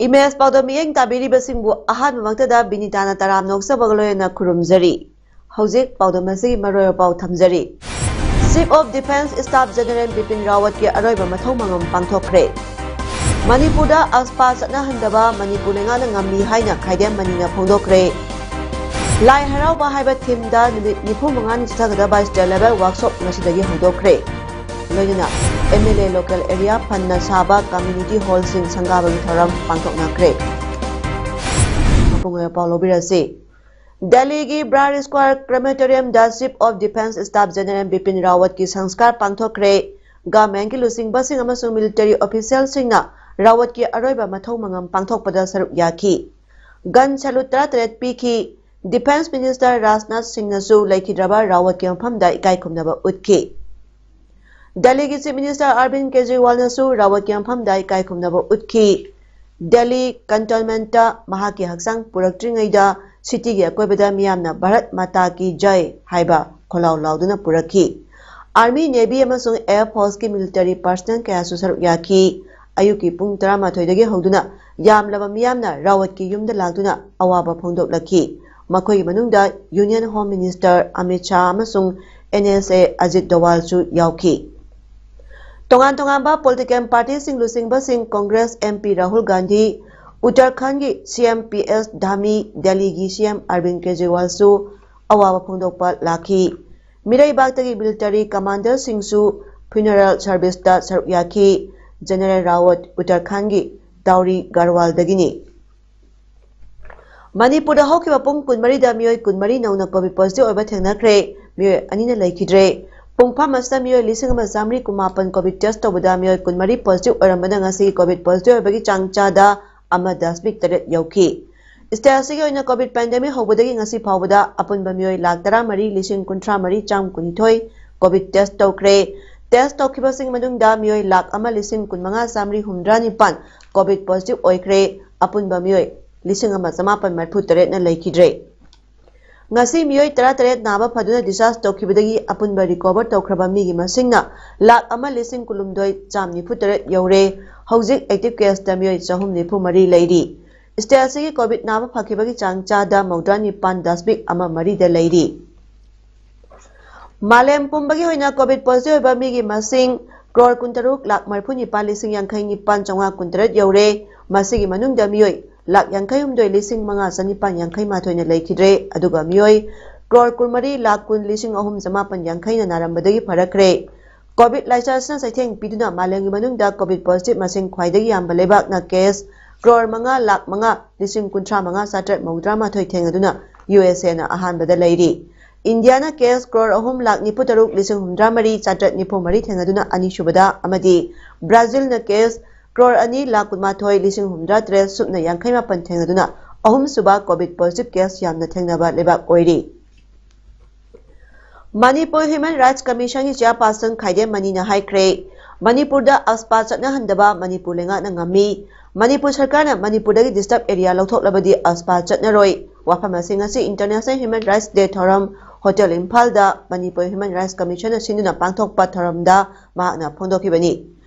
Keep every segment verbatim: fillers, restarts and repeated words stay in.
Image ꯄꯥꯎꯗꯝ ꯃꯤꯠꯌꯦꯡ ꯇꯥꯕꯤꯔꯤꯕꯁꯤꯡꯕꯨ ꯑꯍꯥꯟꯕꯃꯛꯇꯗ ꯕꯤꯅꯤꯇꯥꯅ ꯇꯔꯥꯝꯅ ꯑꯣꯛꯆꯕꯒ ꯂꯣꯏꯅꯅ ꯈꯨꯔꯨꯝꯖꯔꯤ꯫ ꯍꯧꯖꯤꯛ ꯄꯥꯎꯗꯝ ꯑꯁꯤꯒꯤ ꯃꯔꯨꯑꯣꯏꯕ ꯄꯥꯎ ꯊꯝꯖꯔꯤ꯫ Chief of Defence Staff General Bipin ꯔꯥꯋꯠꯀꯤ ꯑꯔꯣꯏꯕ ꯃꯊꯧ ꯃꯉꯝ ꯄꯥꯡꯊꯣꯛꯈ꯭ꯔꯦ꯫ ꯃꯅꯤꯄꯨꯔꯗ ꯑꯁꯄꯥ ꯆꯠꯅꯍꯟꯗꯕ ꯃꯅꯤꯄꯨꯔ ꯂꯩꯉꯥꯛꯅ ꯉꯝꯃꯤ ꯍꯥꯏꯅ ꯈꯥꯏꯗꯦꯝ ꯃꯅꯤꯅ ꯐꯣꯡꯗꯣꯛꯈ꯭ꯔꯦ꯫ ꯂꯥꯏ ꯍꯔꯥꯎꯕ ꯍꯥꯏꯕ ꯊꯤꯝꯗ ꯅꯨꯃꯤꯠ ꯅꯤꯐꯨ ꯃꯉꯥꯅꯤ ꯆꯠꯊꯒꯗꯕ state level workshop ꯉꯁꯤꯗꯒꯤ ꯍꯧꯗꯣꯛꯈ꯭ꯔꯦ꯫ ꯂꯣꯏꯅꯅ M L A local area ꯐꯟꯅ ꯁꯥꯕ community hallꯁꯤꯡ ꯁꯪꯒꯥꯕꯒꯤ ꯊꯧꯔꯝ ꯄꯥꯡꯊꯣꯛꯅꯈ꯭ꯔꯦ꯫ ꯃꯄꯨꯡ ꯑꯣꯏꯕ ꯄꯥꯎ ꯂꯧꯕꯤꯔꯁꯤ꯫ ꯗꯦꯜꯂꯤꯒꯤ ꯕ꯭ꯔꯥꯔ ꯁ꯭ꯀ꯭ꯋꯥꯔ ꯀ꯭ꯔꯦꯃꯦꯇꯣꯔꯤꯌꯝꯗ Chief of Defence Staff General Bipin ꯔꯥꯋꯠꯀꯤ ꯁꯪꯁꯀꯥꯔ ꯄꯥꯡꯊꯣꯛꯈ꯭ꯔꯦ꯫ Governmentꯀꯤ ꯂꯨꯆꯤꯡꯕꯁꯤꯡ ꯑꯃꯁꯨꯡ military officialꯁꯤꯡꯅ ꯔꯥꯋꯠꯀꯤ ꯑꯔꯣꯏꯕ ꯃꯊꯧ ꯃꯉꯝ ꯄꯥꯡꯊꯣꯛꯄꯗ ꯁꯔꯨꯛ ꯌꯥꯈꯤ꯫ Gun salute ꯇꯔꯥꯇꯔꯦꯠ ꯄꯤꯈꯤ꯫ Defence Minister ꯔꯥꯖꯅꯥꯊ ꯁꯤꯡꯅꯁꯨ ꯂꯩꯈꯤꯗ꯭ꯔꯕ ꯔꯥꯋꯠꯀꯤ ꯃꯐꯝꯗ ꯏꯀꯥꯏ ꯈꯨꯝꯅꯕ ꯎꯠꯈꯤ꯫ ꯗꯦꯜꯂꯤꯒꯤ Chief Minister ꯑꯔꯕꯤꯟ ꯀꯦꯖꯔꯤꯋꯥꯜꯅꯁꯨ ꯔꯥꯋꯠꯀꯤ ꯃꯐꯝꯗ ꯏꯀꯥꯏ ꯈꯨꯝꯅꯕ ꯎꯠꯈꯤ꯫ ꯗꯦꯜꯂꯤ ꯀꯦꯟꯇꯣꯟꯃꯦꯟꯠꯇ ꯃꯍꯥꯛꯀꯤ ꯍꯛꯆꯥꯡ ꯄꯨꯔꯛꯇ꯭ꯔꯤꯉꯩꯗ cityꯒꯤ ꯑꯀꯣꯏꯕꯗ ꯃꯤꯌꯥꯝꯅ ꯚꯥꯔꯠ ꯃꯥꯇꯥ ꯀꯤ ꯖꯥꯏ ꯍꯥꯏꯕ ꯈꯣꯜꯂꯥꯎ ꯂꯥꯎꯗꯨꯅ ꯄꯨꯔꯛꯈꯤ꯫ Army, Navy ꯑꯃꯁꯨꯡ Air Forceꯀꯤ military personnel ꯀꯌꯥꯁꯨ ꯁꯔꯨꯛ ꯌꯥꯈꯤ꯫ ꯑꯌꯨꯛꯀꯤ ꯄꯨꯡ ꯇꯔꯥꯃꯥꯊꯣꯏꯗꯒꯤ ꯍꯧꯗꯨꯅ ꯌꯥꯝꯂꯕ ꯃꯤꯌꯥꯝꯅ ꯔꯥꯋꯠꯀꯤ ꯌꯨꯝꯗ ꯂꯥꯛꯇꯨꯅ ꯑꯋꯥꯕ ꯐꯣꯡꯗꯣꯛꯂꯛꯈꯤ꯫ ꯃꯈꯣꯏꯒꯤ ꯃꯅꯨꯡꯗ Union Home Minister Amit Shah ꯑꯃꯁꯨꯡ N S A ꯑꯖꯤꯠ ꯗꯣꯋꯥꯜꯁꯨ ꯌꯥꯎꯈꯤ꯫ ꯇꯣꯉꯥꯟ ꯇꯣꯉꯥꯟꯕ political partyꯁꯤꯡ ꯂꯨꯆꯤꯡꯕꯁꯤꯡ Congress M P Rahul Gandhi, ꯎꯠꯇꯔꯈꯟꯗꯒꯤ C M P S ꯙꯥꯃꯤ, ꯗꯦꯜꯂꯤꯒꯤ C M ꯑꯔꯕꯤꯟ ꯀꯦꯖꯔꯤꯋꯥꯜꯁꯨ ꯑꯋꯥꯕ ꯐꯣꯡꯗꯣꯛꯄ ꯂꯥꯛꯈꯤ꯫ ꯃꯤꯔꯩꯕꯥꯛꯇꯒꯤ military commanderꯁꯤꯡꯁꯨ funeral serviceꯇ ꯁꯔꯨꯛ ꯌꯥꯈꯤ꯫ General ꯔꯥꯋꯠ ꯎꯠꯇꯔꯈꯟꯗꯒꯤ ꯇꯥꯎꯔꯤ ꯒꯔꯋꯥꯜꯗꯒꯤꯅꯤ꯫ ꯃꯅꯤꯄꯨꯔꯗ ꯍꯧꯈꯤꯕ ꯄꯨꯡ ꯀꯨꯟꯃꯔꯤꯗ ꯃꯤꯑꯣꯏ ꯀꯨꯟꯃꯔꯤ ꯅꯧꯅ COVID positive ꯑꯣꯏꯕ ꯊꯦꯡꯅꯈ꯭ꯔꯦ꯫ ꯃꯤꯑꯣꯏ ꯑꯅꯤꯅ ꯂꯩꯈꯤꯗ꯭ꯔꯦ꯫ ꯄꯨꯡꯐꯝ ꯑꯁꯤꯗ ꯃꯤꯑꯣꯏ ꯂꯤꯁꯤꯡ ꯑꯃ ꯆꯥꯃꯔꯤ ꯀꯨꯟꯃꯥꯄꯟ COVID test ꯇꯧꯕꯗ ꯃꯤꯑꯣꯏ ꯀꯨꯟꯃꯔꯤ positive ꯑꯣꯏꯔꯝꯕꯅ ꯉꯁꯤꯒꯤ COVID positive ꯑꯣꯏꯕꯒꯤ ꯆꯥꯡ ꯆꯥꯗ ꯑꯃ ꯗꯁꯃꯤꯛ ꯇꯔꯦꯠ ꯌꯧꯈꯤ꯫ State ꯑꯁꯤꯒꯤ ꯑꯣꯏꯅ COVID pandemic ꯍꯧꯕꯗꯒꯤ ꯉꯁꯤ ꯐꯥꯎꯕꯗ ꯑꯄꯨꯟꯕ ꯃꯤꯑꯣꯏ ꯂꯥꯈ ꯇꯔꯥꯃꯔꯤ ꯂꯤꯁꯤꯡ ꯀꯨꯟꯊ꯭ꯔꯥ ꯃꯔꯤ ꯆꯥꯝ ꯀꯨꯟꯅꯤꯊꯣꯏ COVID test ꯇꯧꯈ꯭ꯔꯦ꯫ Test ꯇꯧꯈꯤꯕꯁꯤꯡ ꯃꯅꯨꯡꯗ ꯃꯤꯑꯣꯏ ꯂꯥꯈ ꯑꯃ ꯂꯤꯁꯤꯡ ꯀꯨꯟꯃꯉꯥ ꯆꯥꯃꯔꯤ ꯍꯨꯝꯗ꯭ꯔꯥ ꯅꯤꯄꯥꯟ COVID positive ꯑꯣꯏꯈ꯭ꯔꯦ꯫ ꯑꯄꯨꯟꯕ ꯃꯤꯑꯣꯏ ꯂꯤꯁꯤꯡ ꯑꯃ ꯆꯃꯥꯄꯟ ꯃꯔꯤꯐꯨ ꯇꯔꯦꯠꯅ ꯂꯩꯈꯤꯗ꯭ꯔꯦ꯫ ꯉꯁꯤ ꯃꯤꯑꯣꯏ ꯇꯔꯥꯇꯔꯦꯠ ꯅꯥꯕ ꯐꯗꯨꯅ discharge ꯇꯧꯈꯤꯕꯗꯒꯤ ꯑꯄꯨꯟꯕ recover ꯇꯧꯈ꯭ꯔꯕ ꯃꯤꯒꯤ ꯃꯁꯤꯡꯅ ꯂꯥꯈ ꯑꯃ ꯂꯤꯁꯤꯡ ꯀꯨꯟꯍꯨꯝꯗꯣꯏ ꯆꯥꯝ ꯅꯤꯐꯨ ꯇꯔꯦꯠ ꯌꯧꯔꯦ꯫ ꯍꯧꯖꯤꯛ active caseꯇ ꯃꯤꯑꯣꯏ ꯆꯍꯨꯝ ꯅꯤꯐꯨ ꯃꯔꯤ ꯂꯩꯔꯤ꯫ State ꯑꯁꯤꯒꯤ COVID ꯅꯥꯕ ꯐꯈꯤꯕꯒꯤ ꯆꯥꯡ ꯆꯥꯗ ꯃꯧꯗ꯭ꯔꯥ ꯅꯤꯄꯥꯟ ꯗꯁꯃꯤꯛ ꯑꯃ ꯃꯔꯤꯗ ꯂꯩꯔꯤ꯫ ꯃꯥꯂꯦꯝ ꯄꯨꯝꯕꯒꯤ ꯑꯣꯏꯅ COVID positive ꯑꯣꯏꯕ ꯃꯤꯒꯤ ꯃꯁꯤꯡ ꯀ꯭ꯔꯣꯔ ꯀꯨꯟꯇꯔꯨꯛ ꯂꯥꯈ ꯃꯔꯤꯐꯨ ꯅꯤꯄꯥꯟ ꯂꯤꯁꯤꯡ ꯌꯥꯡꯈꯩ ꯅꯤꯄꯥꯟ ꯆꯥꯝꯃꯉꯥ ꯀꯨꯟꯇꯔꯦꯠ ꯌꯧꯔꯦ꯫ ꯃꯁꯤꯒꯤ ꯃꯅꯨꯡꯗ ꯃꯤꯑꯣꯏ ꯂꯥꯈ ꯌꯥꯡꯈꯩ ꯍꯨꯝꯗꯣꯏ ꯂꯤꯁꯤꯡ ꯃꯉꯥ ꯆꯅꯤꯄꯥꯟ ꯌꯥꯡꯈꯩ ꯃꯥꯊꯣꯏꯅ ꯂꯩꯈꯤꯗ꯭ꯔꯦ꯫ ꯑꯗꯨꯒ ꯃꯤꯑꯣꯏ ꯀ꯭ꯔꯣꯔ ꯀꯨꯟꯃꯔꯤ ꯂꯥꯈ ꯀꯨꯟ ꯂꯤꯁꯤꯡ ꯑꯍꯨꯝ ꯆꯃꯥꯄꯟ ꯌꯥꯡꯈꯩꯅ ꯅꯥꯔꯝꯕꯗꯒꯤ ꯐꯔꯛꯈ꯭ꯔꯦ꯫ COVID ꯂꯥꯏꯆꯠ ꯑꯁꯤꯅ ꯆꯩꯊꯦꯡ ꯄꯤꯗꯨꯅ ꯃꯥꯂꯦꯝꯒꯤ ꯃꯅꯨꯡꯗ COVID positive ꯃꯁꯤꯡ ꯈ꯭ꯋꯥꯏꯗꯒꯤ ꯌꯥꯝꯕ ꯂꯩꯕꯥꯛꯅ case ꯀ꯭ꯔꯣꯔ ꯃꯉꯥ ꯂꯥꯈ ꯃꯉꯥ ꯂꯤꯁꯤꯡ ꯀꯨꯟꯊ꯭ꯔꯥ ꯃꯉꯥ ꯆꯥꯇ꯭ꯔꯦꯠ ꯃꯧꯗ꯭ꯔꯥ ꯃꯥꯊꯣꯏ ꯊꯦꯡꯅꯗꯨꯅ USAꯅ ꯑꯍꯥꯟꯕꯗ ꯂꯩꯔꯤ꯫ ꯏꯟꯗꯤꯌꯥꯅ case ꯀ꯭ꯔꯣꯔ ꯑꯍꯨꯝ ꯂꯥꯈ ꯅꯤꯐꯨ ꯇꯔꯨꯛ ꯂꯤꯁꯤꯡ ꯍꯨꯝꯗ꯭ꯔꯥ ꯃꯔꯤ ꯆꯥꯇ꯭ꯔꯦꯠ ꯅꯤꯐꯨ ꯃꯔꯤ ꯊꯦꯡꯅꯗꯨꯅ ꯑꯅꯤꯁꯨꯕꯗ ꯑꯃꯗꯤ ꯕ꯭ꯔꯥꯖꯤꯜꯅ case ꯀ꯭ꯔꯣꯔ ꯑꯅꯤ ꯂꯥꯈ ꯀꯨꯟꯃꯥꯊꯣꯏ ꯂꯤꯁꯤꯡ ꯍꯨꯝꯗ꯭ꯔꯥ ꯇꯔꯦꯠ ꯁꯨꯞꯅ ꯌꯥꯡꯈꯩ ꯃꯥꯄꯟ ꯊꯦꯡꯅꯗꯨꯅ ꯑꯍꯨꯝꯁꯨꯕ COVID positive case ꯌꯥꯝꯅ ꯊꯦꯡꯅꯕ ꯂꯩꯕꯥꯛ ꯑꯣꯏꯔꯤ꯫ ꯃꯅꯤꯄꯨꯔ Human Rights Commissionꯒꯤ chairperson ꯈꯥꯏꯗꯦꯝ ꯃꯅꯤꯅ ꯍꯥꯏꯈ꯭ꯔꯦ, ꯃꯅꯤꯄꯨꯔꯗ AFSPA ꯆꯠꯅꯍꯟꯗꯕ ꯃꯅꯤꯄꯨꯔ ꯂꯩꯉꯥꯛꯅ ꯉꯝꯃꯤ꯫ ꯃꯅꯤꯄꯨꯔ ꯁꯔꯀꯥꯔꯅ ꯃꯅꯤꯄꯨꯔꯗꯒꯤ disturb area ꯂꯧꯊꯣꯛꯂꯕꯗꯤ AFSPA ꯆꯠꯅꯔꯣꯏ꯫ ꯋꯥꯐꯝ ꯑꯁꯤ ꯉꯁꯤ International Human Rights Day ꯊꯧꯔꯝ ꯍꯣꯇꯦꯜ ꯏꯝꯐꯥꯜꯗ ꯃꯅꯤꯄꯨꯔ Human Rights Commissionꯅ ꯁꯤꯟꯗꯨꯅ ꯄꯥꯡꯊꯣꯛꯄ ꯊꯧꯔꯝꯗ ꯃꯍꯥꯛꯅ ꯐꯣꯡꯗꯣꯛꯈꯤꯕꯅꯤ꯫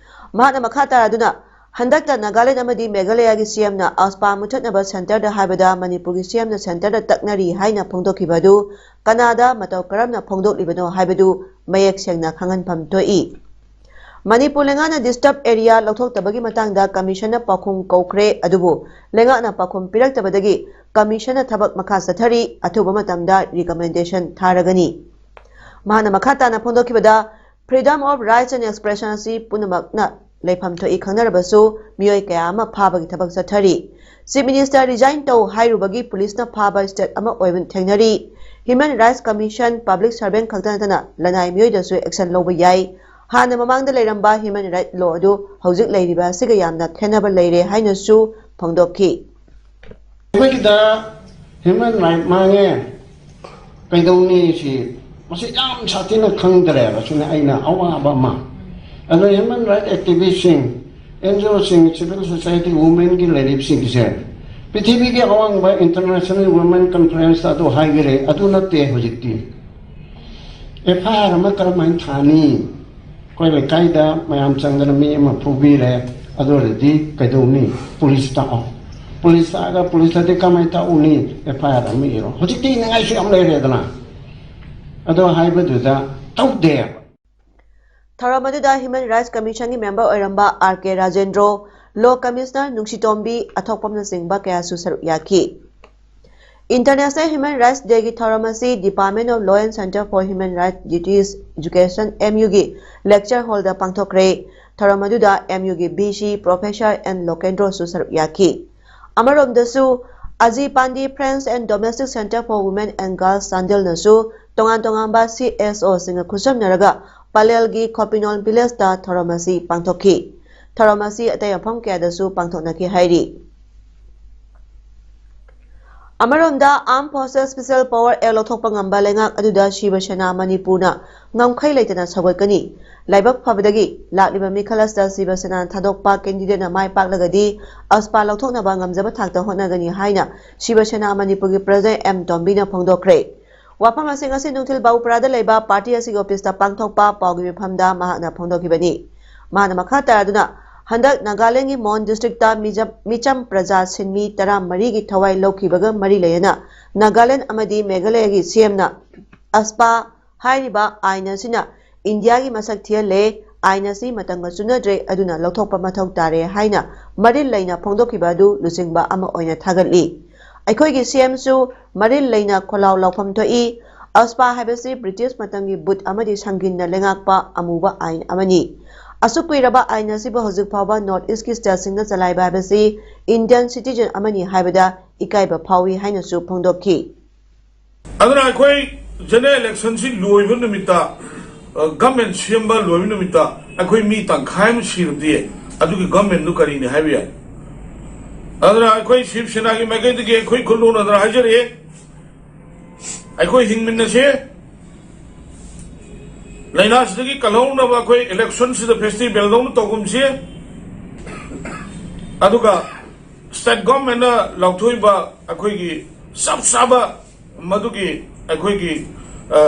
ꯃꯍꯥꯛꯅ ꯃꯈꯥ ꯇꯥꯔꯗꯨꯅ, ꯍꯟꯗꯛꯇ ꯅꯥꯒꯥꯂꯦꯟ ꯑꯃꯗꯤ ꯃꯦꯘꯥꯂꯌꯥꯒꯤ CMꯅ AFSPA ꯃꯨꯊꯠꯅꯕ centreꯗ ꯍꯥꯏꯕꯗ ꯃꯅꯤꯄꯨꯔꯒꯤ CMꯅ centreꯗ ꯇꯛꯅꯔꯤ ꯍꯥꯏꯅ ꯐꯣꯡꯗꯣꯛꯈꯤꯕ ꯑꯗꯨ ꯀꯅꯥꯗ ꯃꯇꯧ ꯀꯔꯝꯅ ꯐꯣꯡꯗꯣꯛꯂꯤꯕꯅꯣ ꯍꯥꯏꯕꯗꯨ ꯃꯌꯦꯛ ꯁꯦꯡꯅ ꯈꯪꯍꯟꯐꯝ ꯊꯣꯛꯏ꯫ ꯃꯅꯤꯄꯨꯔ ꯂꯩꯉꯥꯛꯅ disturb area ꯂꯧꯊꯣꯛꯇꯕꯒꯤ ꯃꯇꯥꯡꯗ commissionꯅ ꯄꯥꯎꯈꯨꯝ ꯀꯧꯈ꯭ꯔꯦ, ꯑꯗꯨꯕꯨ ꯂꯩꯉꯥꯛꯅ ꯄꯥꯎꯈꯨꯝ ꯄꯤꯔꯛꯇꯕꯗꯒꯤ commissionꯅ ꯊꯕꯛ ꯃꯈꯥ ꯆꯠꯊꯔꯤ꯫ ꯑꯊꯨꯕ ꯃꯇꯝꯗ recommendation ꯊꯥꯔꯒꯅꯤ꯫ ꯃꯍꯥꯛꯅ ꯃꯈꯥ ꯇꯥꯅ ꯐꯣꯡꯗꯣꯛꯈꯤꯕꯗ, freedom of rights and expression ꯑꯁꯤ ꯄꯨꯝꯅꯃꯛꯅ ꯂꯩꯐꯝ ꯊꯣꯛꯏ ꯈꯪꯅꯔꯕꯁꯨ ꯃꯤꯑꯣꯏ ꯀꯌꯥ ꯑꯃ ꯐꯥꯕꯒꯤ ꯊꯕꯛ ꯆꯠꯊꯔꯤ꯫ Chief Minister resign ꯇꯧ ꯍꯥꯏꯔꯨꯕꯒꯤ ꯄꯨꯂꯤꯁꯅ ꯐꯥꯕ state ꯑꯃ ꯑꯣꯏꯕ ꯊꯦꯡꯅꯔꯤ꯫ Human Rights Commission public servant ꯈꯛꯇ ꯅꯠꯇꯅ ꯂꯅꯥꯏ ꯃꯤꯑꯣꯏꯗꯁꯨ action ꯂꯧꯕ ꯌꯥꯏ꯫ ꯍꯥꯟꯅ ꯃꯃꯥꯡꯗ ꯂꯩꯔꯝꯕ human right law ꯑꯗꯨ ꯍꯧꯖꯤꯛ ꯂꯩꯔꯤꯕ ꯑꯁꯤꯒ ꯌꯥꯝꯅ ꯈꯦꯠꯅꯕ ꯂꯩꯔꯦ ꯍꯥꯏꯅꯁꯨ ꯐꯣꯡꯗꯣꯛꯈꯤ꯫ ꯑꯩꯈꯣꯏꯒꯤꯗ human right ꯃꯥꯡꯉꯦ, ꯀꯩꯗꯧꯅꯤ ꯁꯤ, ꯃꯁꯤ ꯌꯥꯝ ꯁꯥꯊꯤꯅ ꯈꯪꯗ꯭ꯔꯦꯕ꯫ ꯁꯤꯅ ꯑꯩꯅ ꯑꯋꯥꯕ ꯑꯃ꯫ ꯑꯗꯣ human right activistꯁꯤꯡ, NGOꯁꯤꯡ, civil society, womenꯒꯤ ꯂꯩꯔꯤꯕꯁꯤꯡꯁꯦ ꯄ꯭ꯔꯤꯊꯤꯕꯤꯒꯤ ꯑꯋꯥꯡꯕ International Women Conference ꯑꯗꯨ ꯍꯥꯏꯈꯔꯦ, ꯑꯗꯨ ꯅꯠꯇꯦ ꯍꯧꯖꯤꯛꯇꯤ꯫ FIR ꯑꯃ ꯀꯔꯝꯍꯥꯏꯅ ꯊꯥꯅꯤ? ꯑꯩꯈꯣꯏ ꯂꯩꯀꯥꯏꯗ ꯃꯌꯥꯝ ꯆꯪꯗꯅ ꯃꯤ ꯑꯃ ꯐꯨꯕꯤꯔꯦ, ꯑꯗꯨ ꯑꯣꯏꯔꯗꯤ ꯀꯩꯗꯧꯅꯤ? ꯄꯨꯂꯤꯁ ꯇꯥꯛꯑꯣ꯫ ꯄꯨꯂꯤꯁ ꯇꯥꯛꯑꯒ ꯄꯨꯂꯤꯁꯇꯗꯤ ꯀꯃꯥꯏꯅ ꯇꯥꯛꯎꯅꯤ? FIR ꯑꯃ ꯏꯔꯣ꯫ ꯍꯧꯖꯤꯛꯇꯤ ꯏꯅꯤꯡꯉꯥꯏꯁꯨ ꯌꯥꯝ ꯂꯩꯔꯦꯗꯅ꯫ ꯑꯗꯣ ꯍꯥꯏꯕꯗꯨꯗ ꯇꯧꯗꯦ꯫ ꯊꯧꯔꯝ ꯑꯗꯨꯗ Human Rights Commissionꯒꯤ member ꯑꯣꯏꯔꯝꯕ R K Rajendro, Law Commissioner ꯅꯨꯡꯁꯤꯇꯣꯝꯕꯤ ꯑꯊꯣꯛꯄꯝꯅꯆꯤꯡꯕ ꯀꯌꯥꯁꯨ ꯁꯔꯨꯛ ꯌꯥꯈꯤ꯫ International Human Rights Dayꯒꯤ ꯊꯧꯔꯝ ꯑꯁꯤ Department of Law and Center for Human Rights Duties Education, MUꯒꯤ lecture hallꯗ ꯄꯥꯡꯊꯣꯛꯈ꯭ꯔꯦ꯫ ꯊꯧꯔꯝ ꯑꯗꯨꯗ MUꯒꯤ VC Professor N Lokendroꯁꯨ ꯁꯔꯨꯛ ꯌꯥꯈꯤ꯫ ꯑꯃꯔꯣꯝꯗꯁꯨ ꯑꯖꯤ ꯄꯥꯟꯗꯤ Friends and Domestic Center for Women and Girls ꯆꯥꯟꯗꯦꯜꯅꯁꯨ ꯇꯣꯉꯥꯟ ꯇꯣꯉꯥꯟꯕ CSOꯁꯤꯡꯒ ꯈꯨꯠꯁꯝꯅꯔꯒ ꯄꯂꯦꯜꯒꯤ ꯈꯣꯄꯤꯅꯣꯜ villageꯇ ꯊꯧꯔꯝ ꯑꯁꯤ ꯄꯥꯡꯊꯣꯛꯈꯤ꯫ ꯊꯧꯔꯝ ꯑꯁꯤ ꯑꯇꯩ ꯃꯐꯝ ꯀꯌꯥꯗꯁꯨ ꯄꯥꯡꯊꯣꯛꯅꯈꯤ ꯍꯥꯏꯔꯤ꯫ ꯑꯃꯔꯣꯝꯗ Armed Forces Special Power Act ꯂꯧꯊꯣꯛꯄ ꯉꯝꯕ ꯂꯩꯉꯥꯛ ꯑꯗꯨꯗ ꯁꯤꯕ ꯁꯦꯅꯥ ꯃꯅꯤꯄꯨꯔꯅ ꯉꯝꯈꯩ ꯂꯩꯇꯅ ꯁꯧꯒꯠꯀꯅꯤ꯫ ꯂꯥꯏꯕꯛ ꯐꯕꯗꯒꯤ ꯂꯥꯛꯂꯤꯕ ꯃꯤꯈꯜ ꯑꯁꯤꯗ ꯁꯤꯕ ꯁꯦꯅꯥ ꯊꯥꯗꯣꯛꯄ candidateꯅ ꯃꯥꯏ ꯄꯥꯛꯂꯒꯗꯤ ꯑꯁꯄꯥ ꯂꯧꯊꯣꯛꯅꯕ ꯉꯝꯖꯕ ꯊꯥꯛꯇ ꯍꯣꯠꯅꯒꯅꯤ ꯍꯥꯏꯅ ꯁꯤꯕ ꯁꯦꯅꯥ ꯃꯅꯤꯄꯨꯔꯒꯤ president M ꯇꯣꯝꯕꯤꯅ ꯐꯣꯡꯗꯣꯛꯈ꯭ꯔꯦ꯫ ꯋꯥꯐꯝ ꯑꯁꯤ ꯉꯁꯤ ꯅꯨꯡꯊꯤꯜ ꯕꯥꯕꯨꯄꯨꯔꯥꯗ ꯂꯩꯕ party ꯑꯁꯤꯒꯤ officeꯇ ꯄꯥꯡꯊꯣꯛꯄ ꯄꯥꯎꯒꯤ ꯃꯤꯐꯝꯗ ꯃꯍꯥꯛꯅ ꯐꯣꯡꯗꯣꯛꯈꯤꯕꯅꯤ꯫ ꯃꯍꯥꯛꯅ ꯃꯈꯥ ꯇꯥꯔꯗꯨꯅ ꯍꯟꯗꯛ ꯅꯥꯒꯥꯂꯦꯟꯗꯒꯤ ꯃꯣꯟ districtꯇ ꯃꯤꯖꯝ-, ꯃꯤꯆꯝ ꯄ꯭ꯔꯖꯥ ꯁꯤꯟꯃꯤ ꯇꯔꯥꯃꯔꯤꯒꯤ ꯊꯋꯥꯏ ꯂꯧꯈꯤꯕꯒ ꯃꯔꯤ ꯂꯩꯅꯅ ꯅꯥꯒꯥꯂꯦꯟꯗ ꯑꯃꯗꯤ ꯃꯦꯘꯥꯂꯌꯒꯤ CMꯅ ꯑꯁꯄꯥ ꯍꯥꯏꯔꯤꯕ ꯑꯥꯏꯟ ꯑꯁꯤꯅ ꯏꯟꯗꯤꯌꯥꯒꯤ ꯃꯁꯛ ꯊꯤꯍꯜꯂꯦ, ꯑꯥꯏꯟ ꯑꯁꯤ ꯃꯇꯝꯒ ꯆꯨꯅꯗ꯭ꯔꯦ, ꯑꯗꯨꯅ ꯂꯧꯊꯣꯛꯄ ꯃꯊꯧ ꯇꯥꯔꯦ ꯍꯥꯏꯅ ꯃꯔꯤꯜ ꯂꯩꯅ ꯐꯣꯡꯗꯣꯛꯈꯤꯕ ꯑꯗꯨ ꯂꯨꯆꯤꯡꯕ ꯑꯃ ꯑꯣꯏꯅ ꯊꯥꯒꯠꯂꯤ꯫ ꯑꯩꯈꯣꯏꯒꯤ CMꯁꯨ ꯃꯔꯤꯜ ꯂꯩꯅ ꯈꯣꯜꯂꯥꯎ ꯂꯥꯎꯐꯝ ꯊꯣꯛꯏ꯫ ꯑꯁꯄꯥ ꯍꯥꯏꯕꯁꯤ British ꯃꯇꯝꯒꯤ ꯕꯨꯠ ꯑꯃꯗꯤ ꯁꯪꯒꯤꯟꯅ ꯂꯩꯉꯥꯛꯄ ꯑꯃꯨꯕ ꯑꯥꯏꯟ ꯑꯃꯅꯤ꯫ ꯑꯁꯨꯛ ꯀꯨꯏꯔꯕ ꯑꯥꯏꯟ ꯑꯁꯤꯕꯨ ꯍꯧꯖꯤꯛ ꯐꯥꯎꯕ ꯅꯣꯔꯠ ꯏꯁꯀꯤ ꯁ꯭ꯇꯦꯠꯁꯤꯡꯅ ꯆꯂꯥꯏꯕ ꯍꯥꯏꯕꯁꯤ ꯏꯟꯗꯤꯌꯟ ꯁꯤꯇꯤꯖꯟ ꯑꯃꯅꯤ ꯍꯥꯏꯕꯗ ꯏꯀꯥꯏꯕ ꯐꯥꯎꯏ ꯍꯥꯏꯅꯁꯨ ꯐꯣꯡꯗꯣꯛꯈꯤ꯫ ꯑꯗꯨꯅ ꯑꯩꯈꯣꯏ ꯖꯦꯅꯔꯦꯜ ꯏꯂꯦꯛꯁꯟꯁꯤ ꯂꯣꯏꯕ ꯅꯨꯃꯤꯠꯇ, ꯒꯃꯦꯟ ꯁꯦꯝꯕ ꯂꯣꯏꯕ ꯅꯨꯃꯤꯠꯇ ꯑꯩꯈꯣꯏ ꯃꯤ ꯇꯪꯈꯥꯏ ꯑꯃ ꯁꯤꯔꯕꯗꯤ ꯑꯗꯨꯒꯤ ꯒꯃꯦꯟꯗꯨ ꯀꯔꯤꯅꯤ ꯍꯥꯏꯕ ꯌꯥꯏ꯫ ꯑꯗꯨꯅ ꯑꯩꯈꯣꯏ ꯁꯤꯕ ꯁꯦꯅꯥꯒꯤ ꯃꯥꯏꯀꯩꯗꯒꯤ ꯑꯩꯈꯣꯏ ꯈꯨꯜꯂꯣꯟꯅꯗꯅ ꯍꯥꯏꯖꯔꯛꯑꯦ, ꯑꯩꯈꯣꯏ ꯍꯤꯡꯃꯤꯟꯅꯁꯦ, ꯂꯥꯏꯅꯥꯁꯤꯗꯒꯤ ꯀꯜꯍꯧꯅꯕ ꯑꯩꯈꯣꯏ ꯏꯂꯦꯛꯁꯟꯁꯤꯗ ꯐꯦꯁꯇꯤꯚꯦꯜꯗꯧꯅ ꯇꯧꯒꯨꯝꯁꯤ꯫ ꯑꯗꯨꯒ ꯁ꯭ꯇꯦꯠ ꯒꯣꯔꯃꯦꯟꯅ ꯂꯥꯎꯊꯣꯛꯏꯕ ꯑꯩꯈꯣꯏꯒꯤ ꯆꯞ ꯆꯥꯕ ꯃꯗꯨꯒꯤ ꯑꯩꯈꯣꯏꯒꯤ, ꯑ,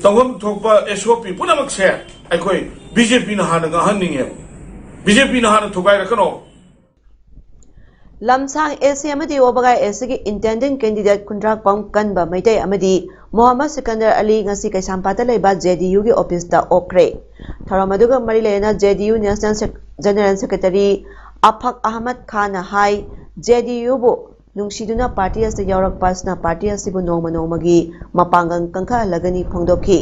ꯇꯧꯐꯝ ꯊꯣꯛꯄ ꯑꯦꯁ ꯑꯣ ꯄꯤ ꯄꯨꯝꯅꯃꯛꯁꯦ ꯑꯩꯈꯣꯏ ꯕꯤ ꯖꯦ ꯄꯤꯅ ꯍꯥꯟꯅ ꯉꯥꯡꯍꯟꯅꯤꯡꯉꯦꯕ꯫ ꯕꯤ ꯖꯦ ꯄꯤꯅ ꯍꯥꯟꯅ ꯊꯨꯒꯥꯏꯔꯛꯀꯅꯣ꯫ ꯂꯝꯁꯥꯡ ꯑꯦ ꯁꯤ ꯑꯃꯗꯤ ꯋꯥꯕꯒꯥꯏ ꯑꯦ ꯁꯤꯒꯤ ꯏꯟꯇꯦꯟꯗꯤꯡ ꯀꯦꯟꯗꯤꯗꯦꯠ ꯈꯨꯟꯗ꯭ꯔꯥꯛꯄꯝ ꯀꯟꯕ ꯃꯩꯇꯩ ꯑꯃꯗꯤ ꯃꯣꯍꯝꯃꯗ ꯁꯤꯀꯟꯗꯔ ꯑꯂꯤ ꯉꯁꯤ ꯀꯩꯁꯥꯝꯄꯥꯠꯇ ꯂꯩꯕ ꯖꯦ ꯗꯤ ꯌꯨꯒꯤ ꯑꯣꯐꯤꯁꯇ ꯑꯣꯛꯈ꯭ꯔꯦ꯫ ꯊꯧꯔꯝ ꯑꯗꯨꯒ ꯃꯔꯤ ꯂꯩꯅꯅ ꯖꯦ ꯗꯤ ꯌꯨ ꯅꯦꯁꯅꯦꯜ ꯁꯦꯛ-, ꯖꯦꯅꯔꯦꯜ ꯁꯦꯀ꯭ꯔꯦꯇꯔꯤ ꯑꯐꯛ ꯑꯍꯃꯗ ꯈꯥꯟꯅ ꯍꯥꯏ, ꯖꯦ ꯗꯤ ꯌꯨꯕꯨ ꯅꯨꯡꯁꯤꯗꯨꯅ ꯄꯥꯔꯇꯤ ꯑꯁꯤꯗ ꯌꯥꯎꯔꯛꯄ ꯑꯁꯤꯅ ꯄꯥꯔꯇꯤ ꯑꯁꯤꯕꯨ ꯅꯣꯡꯃ ꯅꯣꯡꯃꯒꯤ ꯃꯄꯥꯡꯒꯜ ꯀꯟꯈꯠꯍꯜꯂꯒꯅꯤ ꯐꯣꯡꯗꯣꯛꯈꯤ꯫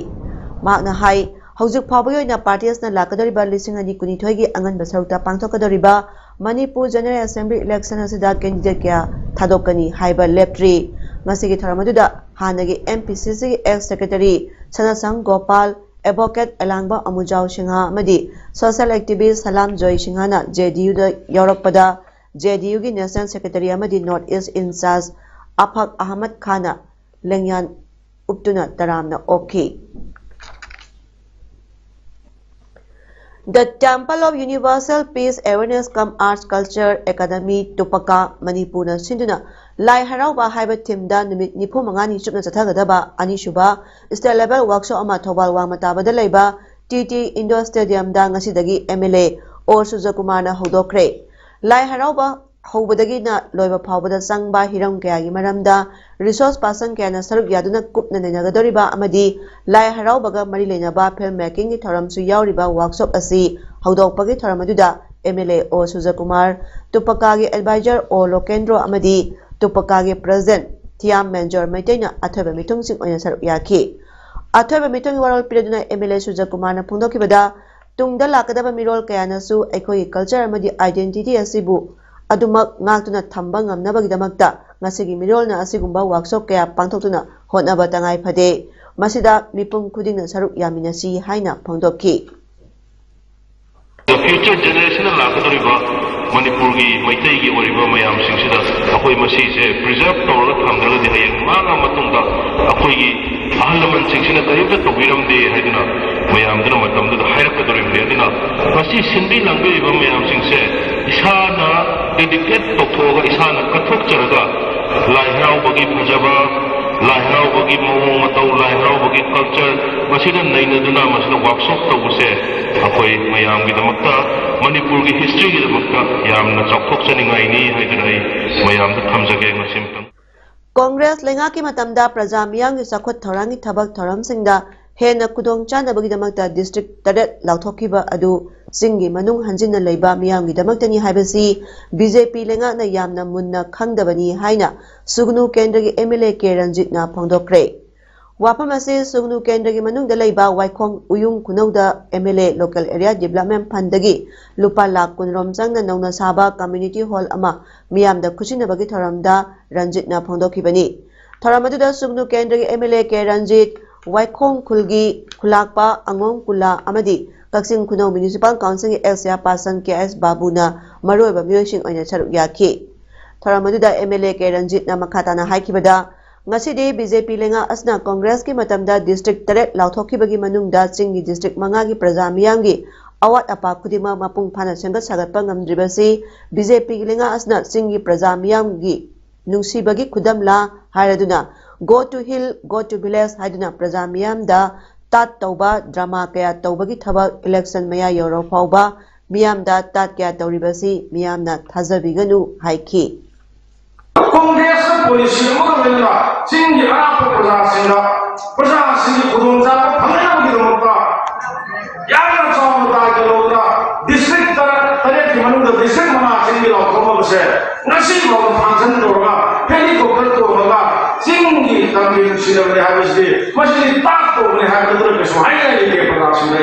ꯃꯍꯥꯛꯅ ꯍꯥꯏ, ꯍꯧꯖꯤꯛ ꯐꯥꯎꯕꯒꯤ ꯑꯣꯏꯅ ꯄꯥꯔꯇꯤ ꯑꯁꯤꯅ ꯂꯥꯛꯀꯗꯧꯔꯤꯕ ꯂꯤꯁꯤꯡ ꯑꯅꯤ ꯀꯨꯟꯅꯤꯊꯣꯏꯒꯤ ꯑꯉꯟꯕ ꯁꯔꯨꯛꯇ ꯄꯥꯡꯊꯣꯛꯀꯗꯧꯔꯤꯕ ꯃꯅꯤꯄꯨꯔ ꯖꯦꯅꯔꯦꯜ ꯑꯦꯁꯦꯝꯕ꯭ꯂꯤ ꯏꯂꯦꯛꯁꯟ ꯑꯁꯤꯗ ꯀꯦꯟꯗꯤꯗꯦꯠ ꯀꯌꯥ ꯊꯥꯗꯣꯛꯀꯅꯤ ꯍꯥꯏꯕ ꯂꯦꯞꯇ꯭ꯔꯤ꯫ ꯉꯁꯤꯒꯤ ꯊꯧꯔꯝ ꯑꯗꯨꯗ ꯍꯥꯟꯅꯒꯤ ꯑꯦꯝ ꯄꯤ ꯁꯤ ꯁꯤꯒꯤ ex secretary Sanasam Gopal, advocate Elangba Amujao Singh ꯑꯃꯗꯤ ꯁꯣꯁꯤꯌꯦꯜ ꯑꯦꯛꯇꯤꯚꯤꯁ ꯁꯂꯥꯝ ꯖꯣꯏ ꯁꯤꯡꯍꯅ ꯖꯦ ꯗꯤ ꯌꯨꯗ ꯌꯥꯎꯔꯛꯄꯗ ꯖꯦ ꯗꯤ ꯌꯨꯒꯤ ꯅꯦꯁꯅꯦꯜ ꯁꯦꯀ꯭ꯔꯦꯇꯔꯤ ꯑꯃꯗꯤ ꯅꯣꯔꯠ ꯏꯁ ꯏꯟꯆꯥꯔꯖ ꯑꯐꯛ ꯑꯍꯃꯗ ꯈꯥꯟꯅ ꯂꯦꯡꯌꯥꯟ ꯎꯞꯇꯨꯅ ꯇꯔꯥꯝꯅ ꯑꯣꯛꯈꯤ꯫ The Temple of Universal Peace Awareness cum Arts Culture Academy, ꯇꯨꯄꯀꯥ, ꯃꯅꯤꯄꯨꯔꯅ ꯁꯤꯟꯗꯨꯅ ꯂꯥꯏ ꯍꯔꯥꯎꯕ ꯍꯥꯏꯕ ꯊꯤꯝꯗ ꯅꯨꯃꯤꯠ ꯅꯤꯐꯨ ꯃꯉꯥꯅꯤ ꯆꯨꯞꯅ ꯆꯠꯊꯒꯗꯕ ꯑꯅꯤꯁꯨꯕ ꯁ꯭ꯇꯦꯠ ꯂꯦꯚꯦꯜ ꯋꯥꯔꯛꯁꯣꯞ ꯑꯃ ꯊꯧꯕꯥꯜ ꯋꯥꯡꯃ ꯇꯥꯕꯗ ꯂꯩꯕ ꯇꯤ ꯇꯤ ꯏꯟꯗꯣꯔ ꯁ꯭ꯇꯦꯗꯤꯌꯝꯗ ꯉꯁꯤꯗꯒꯤ ꯑꯦꯝ ꯑꯦꯜ ꯑꯦ ꯑꯣ ꯁꯨꯔꯖꯀꯨꯃꯥꯔꯅ ꯍꯧꯗꯣꯛꯈ꯭ꯔꯦ꯫ ꯂꯥꯏ ꯍꯔꯥꯎꯕ ꯍꯧꯕꯗꯒꯤꯅ ꯂꯣꯏꯕ ꯐꯥꯎꯕꯗ ꯆꯪꯕ ꯍꯤꯔꯝ ꯀꯌꯥꯒꯤ ꯃꯔꯝꯗ ꯔꯤꯁꯣꯔꯁ ꯄꯥꯔꯁꯟ ꯀꯌꯥꯅ ꯁꯔꯨꯛ ꯌꯥꯗꯨꯅ ꯀꯨꯞꯅ ꯅꯩꯅꯒꯗꯧꯔꯤꯕ ꯑꯃꯗꯤ ꯂꯥꯏ ꯍꯔꯥꯎꯕꯒ ꯃꯔꯤ ꯂꯩꯅꯕ ꯐꯤꯜꯝ ꯃꯦꯀꯤꯡꯒꯤ ꯊꯧꯔꯝꯁꯨ ꯌꯥꯎꯔꯤꯕ ꯋꯥꯔꯛꯁꯣꯞ ꯑꯁꯤ ꯍꯧꯗꯣꯛꯄꯒꯤ ꯊꯧꯔꯝ ꯑꯗꯨꯗ ꯑꯦꯝ ꯑꯦꯜ ꯑꯦ ꯑꯣ ꯁꯨꯔꯖꯀꯨꯃꯥꯔ, ꯇꯨꯄꯀꯥꯒꯤ ꯑꯦꯗꯚꯥꯏꯖꯔ ꯑꯣ ꯂꯣꯀꯦꯟꯗ꯭ꯔꯣ ꯑꯃꯗꯤ ꯇꯨꯄꯀꯥꯒꯤ ꯄ꯭ꯔꯦꯁꯤꯗꯦꯟꯠ ꯊꯤꯌꯥꯝ ꯃꯦꯟꯖꯣꯔ ꯃꯩꯇꯩꯅ ꯑꯊꯣꯏꯕ ꯃꯤꯊꯨꯡꯁꯤꯡ ꯑꯣꯏꯅ ꯁꯔꯨꯛ ꯌꯥꯈꯤ꯫ ꯑꯊꯣꯏꯕ ꯃꯤꯊꯨꯡꯒꯤ ꯋꯥꯔꯣꯜ ꯄꯤꯔꯗꯨꯅ ꯑꯦꯝ ꯑꯦꯜ ꯑꯦ ꯁꯨꯔꯖꯀꯨꯃꯥꯔꯅ ꯐꯣꯡꯗꯣꯛꯈꯤꯕꯗ, ꯇꯨꯡꯗ ꯂꯥꯛꯀꯗꯕ ꯃꯤꯔꯣꯜ ꯀꯌꯥꯅꯁꯨ ꯑꯩꯈꯣꯏꯒꯤ culture ꯑꯃꯗꯤ identity ꯑꯁꯤꯕꯨ ꯑꯗꯨꯃꯛ ꯉꯥꯛꯇꯨꯅ ꯊꯝꯕ ꯉꯝꯅꯕꯒꯤꯗꯃꯛꯇ ꯉꯁꯤꯒꯤ ꯃꯤꯔꯣꯜꯅ ꯑꯁꯤꯒꯨꯝꯕ workshop ꯀꯌꯥ ꯄꯥꯡꯊꯣꯛꯇꯨꯅ ꯍꯣꯠꯅꯕ ꯇꯉꯥꯏ ꯐꯗꯦ꯫ ꯃꯁꯤꯗ ꯃꯤꯄꯨꯝ ꯈꯨꯗꯤꯡꯅ ꯁꯔꯨꯛ ꯌꯥꯃꯤꯟꯅꯁꯤ ꯍꯥꯏꯅ ꯐꯣꯡꯗꯣꯛꯈꯤ꯫ Future generation ꯂꯥꯛꯀꯗꯧꯔꯤꯕ ꯃꯅꯤꯄꯨꯔꯒꯤ ꯃꯩꯇꯩꯒꯤ ꯑꯣꯏꯔꯤꯕ ꯃꯌꯥꯝꯁꯤꯡꯁꯤꯗ ꯑꯩꯈꯣꯏ ꯃꯁꯤꯁꯦ preserve ꯇꯧꯔꯒ ꯊꯝꯗ꯭ꯔꯒꯗꯤ ꯍꯌꯦꯡ ꯃꯥꯡꯉ ꯃꯇꯨꯡꯗ ꯑꯩꯈꯣꯏꯒꯤ ꯑꯍꯜ ꯂꯃꯟꯁꯤꯡꯁꯤꯅ ꯀꯔꯤꯝꯇ ꯇꯧꯕꯤꯔꯝꯗꯦ ꯍꯥꯏꯗꯨꯅ ꯃꯌꯥꯝꯗꯨꯅ ꯃꯇꯝꯗꯨꯗ ꯍꯥꯏꯔꯛꯀꯗꯧꯔꯤꯕꯅꯤ꯫ ꯑꯗꯨꯅ ꯃꯁꯤ ꯁꯤꯟꯕꯤ ꯂꯥꯡꯕꯤꯔꯤꯕ ꯃꯌꯥꯝꯁꯤꯡꯁꯦ ꯏꯁꯥꯅ dedicate ꯇꯧꯊꯣꯛꯑꯒ ꯏꯁꯥꯅ ꯀꯠꯊꯣꯛꯆꯔꯒ ꯂꯥꯏ ꯍꯔꯥꯎꯕꯒꯤ ꯐꯖꯕ, ꯂꯥꯏ ꯍꯔꯥꯎꯕꯒꯤ ꯃꯑꯣꯡ ꯃꯇꯧ, ꯂꯥꯏ ꯍꯔꯥꯎꯕꯒꯤ culture ꯃꯁꯤꯗ ꯅꯩꯅꯗꯨꯅ ꯃꯁꯤꯗ workshop ꯇꯧꯕꯁꯦ ꯑꯩꯈꯣꯏ ꯃꯌꯥꯝꯒꯤꯗꯃꯛꯇ, ꯃꯅꯤꯄꯨꯔꯒꯤ historyꯒꯤꯗꯃꯛꯇ ꯌꯥꯝꯅ ꯆꯥꯎꯊꯣꯛꯆꯅꯤꯡꯉꯥꯏꯅꯤ ꯍꯥꯏꯗꯨꯅ ꯑꯩ ꯃꯌꯥꯝꯗ ꯊꯝꯖꯒꯦ꯫ ꯃꯁꯤꯃꯇꯪ꯫ ꯀꯣꯡꯒ꯭ꯔꯦꯁ ꯂꯩꯉꯥꯛꯀꯤ ꯃꯇꯝꯗ ꯄ꯭ꯔꯖꯥ ꯃꯤꯌꯥꯝꯒꯤ ꯆꯥꯎꯈꯠ ꯊꯧꯔꯥꯡꯒꯤ ꯊꯕꯛ ꯊꯧꯔꯝꯁꯤꯡꯗ ꯍꯦꯟꯅ ꯈꯨꯗꯣꯡ ꯆꯥꯅꯕꯒꯤꯗꯃꯛꯇ district ꯇꯔꯦꯠ ꯂꯥꯎꯊꯣꯛꯈꯤꯕ ꯑꯗꯨ ꯆꯤꯡꯒꯤ ꯃꯅꯨꯡ ꯍꯟꯖꯤꯟꯅ ꯂꯩꯕ ꯃꯤꯌꯥꯝꯒꯤꯗꯃꯛꯇꯅꯤ ꯍꯥꯏꯕꯁꯤ BJP ꯂꯩꯉꯥꯛꯅ ꯌꯥꯝꯅ ꯃꯨꯟꯅ ꯈꯪꯗꯕꯅꯤ ꯍꯥꯏꯅ ꯁꯨꯒꯅꯨ ꯀꯦꯟꯗ꯭ꯔꯒꯤ MLA ꯀꯦ ꯔꯟꯖꯤꯠꯅ ꯐꯣꯡꯗꯣꯛꯈ꯭ꯔꯦ꯫ ꯋꯥꯐꯝ ꯑꯁꯤ ꯁꯨꯒꯅꯨ ꯀꯦꯟꯗ꯭ꯔꯒꯤ ꯃꯅꯨꯡꯗ ꯂꯩꯕ ꯋꯥꯏꯈꯣꯡ ꯎꯌꯨꯡ ꯈꯨꯅꯧꯗ MLA Local Area Development Fundꯗꯒꯤ ꯂꯨꯄꯥ ꯂꯥꯈ ꯀꯨꯟꯔꯣꯝ ꯆꯪꯅ ꯅꯧꯅ ꯁꯥꯕ community hall ꯑꯃ ꯃꯤꯌꯥꯝꯗ ꯈꯨꯠꯁꯤꯟꯅꯕꯒꯤ ꯊꯧꯔꯝꯗ ꯔꯟꯖꯤꯠꯅ ꯐꯣꯡꯗꯣꯛꯈꯤꯕꯅꯤ꯫ ꯊꯧꯔꯝ ꯑꯗꯨꯗ ꯁꯨꯒꯅꯨ ꯀꯦꯟꯗ꯭ꯔꯒꯤ MLA ꯀꯦ ꯔꯟꯖꯤꯠ, ꯋꯥꯏꯈꯣꯡ ꯈꯨꯜꯒꯤ ꯈꯨꯂꯥꯛꯄ ꯑꯉꯣꯝ ꯀꯨꯂꯥ ꯑꯃꯗꯤ ꯀꯛꯆꯤꯡ ꯈꯨꯅꯧ Municipal Councilꯒꯤ ex chairperson ꯀꯦ ꯑꯦꯁ ꯕꯥꯕꯨꯅ ꯃꯔꯨꯑꯣꯏꯕ ꯃꯤꯑꯣꯏꯁꯤꯡ ꯑꯣꯏꯅ ꯁꯔꯨꯛ ꯌꯥꯈꯤ꯫ ꯊꯧꯔꯝ ꯑꯗꯨꯗ MLA ꯀꯦ ꯔꯟꯖꯤꯠꯅ ꯃꯈꯥ ꯇꯥꯅ ꯍꯥꯏꯈꯤꯕꯗ, ꯉꯁꯤꯗꯤ BJP ꯂꯩꯉꯥꯛ ꯑꯁꯤꯅ ꯀꯣꯡꯒ꯭ꯔꯦꯁꯀꯤ ꯃꯇꯝꯗ district ꯇꯔꯦꯠ ꯂꯥꯎꯊꯣꯛꯈꯤꯕꯒꯤ ꯃꯅꯨꯡꯗ ꯆꯤꯡꯒꯤ district ꯃꯉꯥꯒꯤ ꯄ꯭ꯔꯖꯥ ꯃꯤꯌꯥꯝꯒꯤ ꯑꯋꯥꯠ ꯑꯄꯥ ꯈꯨꯗꯤꯡꯃꯛ ꯃꯄꯨꯡ ꯐꯥꯅ ꯁꯦꯝꯒꯠ ꯁꯥꯒꯠꯄ ꯉꯝꯗ꯭ꯔꯤꯕꯁꯤ BJPꯒꯤ ꯂꯩꯉꯥꯛ ꯑꯁꯤꯅ ꯆꯤꯡꯒꯤ ꯄ꯭ꯔꯖꯥ ꯃꯤꯌꯥꯝꯒꯤ ꯅꯨꯡꯁꯤꯕꯒꯤ ꯈꯨꯗꯝꯂꯥ ꯍꯥꯏꯔꯗꯨꯅ Go to Hill, Go to Village ꯍꯥꯏꯗꯨꯅ ꯄ꯭ꯔꯖꯥ ꯃꯤꯌꯥꯝꯗ ꯇꯥꯠ ꯇꯧꯕ drama ꯀꯌꯥ ꯇꯧꯕꯒꯤ ꯊꯕꯛ election ꯃꯌꯥ ꯌꯧꯔ ꯐꯥꯎꯕ ꯃꯤꯌꯥꯝꯗ ꯇꯥꯠ ꯀꯌꯥ ꯇꯧꯔꯤꯕꯁꯤ ꯃꯤꯌꯥꯝꯅ ꯊꯥꯖꯕꯤꯒꯅꯨ ꯍꯥꯏꯈꯤ꯫ ꯀꯣꯡꯒ꯭ꯔꯦꯁꯅ policy ꯑꯃꯒ ꯂꯣꯏꯅꯅ ꯆꯤꯡꯒꯤ ꯑꯔꯥꯞꯄ ꯄ꯭ꯔꯖꯥꯁꯤꯡꯗ ꯄ꯭ꯔꯖꯥꯁꯤꯡꯒꯤ ꯈꯨꯗꯣꯡꯆꯥꯕ ꯐꯪꯅꯅꯕꯒꯤꯗꯃꯛꯇ ꯌꯥꯝꯅ ꯆꯥꯎꯅ ꯇꯥꯏꯇ ꯂꯧꯗꯨꯅ district ꯇꯔꯦꯠ, ꯇꯔꯦꯠꯀꯤ ꯃꯅꯨꯡꯗ district ꯃꯉꯥ ꯆꯤꯡꯒꯤ ꯂꯥꯎꯊꯣꯛꯅꯕꯁꯦ ꯉꯁꯤ ꯐꯥꯎꯕ function ꯇꯧꯔꯒ helicopter ꯇꯣꯡꯉꯒ ꯆꯤꯡꯒꯤ ꯇꯝꯒꯤ ꯅꯨꯡꯁꯤꯅꯕꯅꯤ ꯍꯥꯏꯕꯁꯤꯗꯤ ꯃꯁꯤꯗꯤ ꯇꯥꯠ ꯇꯧꯕꯅꯤ ꯍꯥꯏꯕꯗꯨꯅ ꯀꯩꯁꯨ ꯍꯥꯏꯅꯤꯡꯉꯥꯏ ꯂꯩꯇꯦ ꯄ꯭ꯔꯖꯥꯁꯤꯡꯗ꯫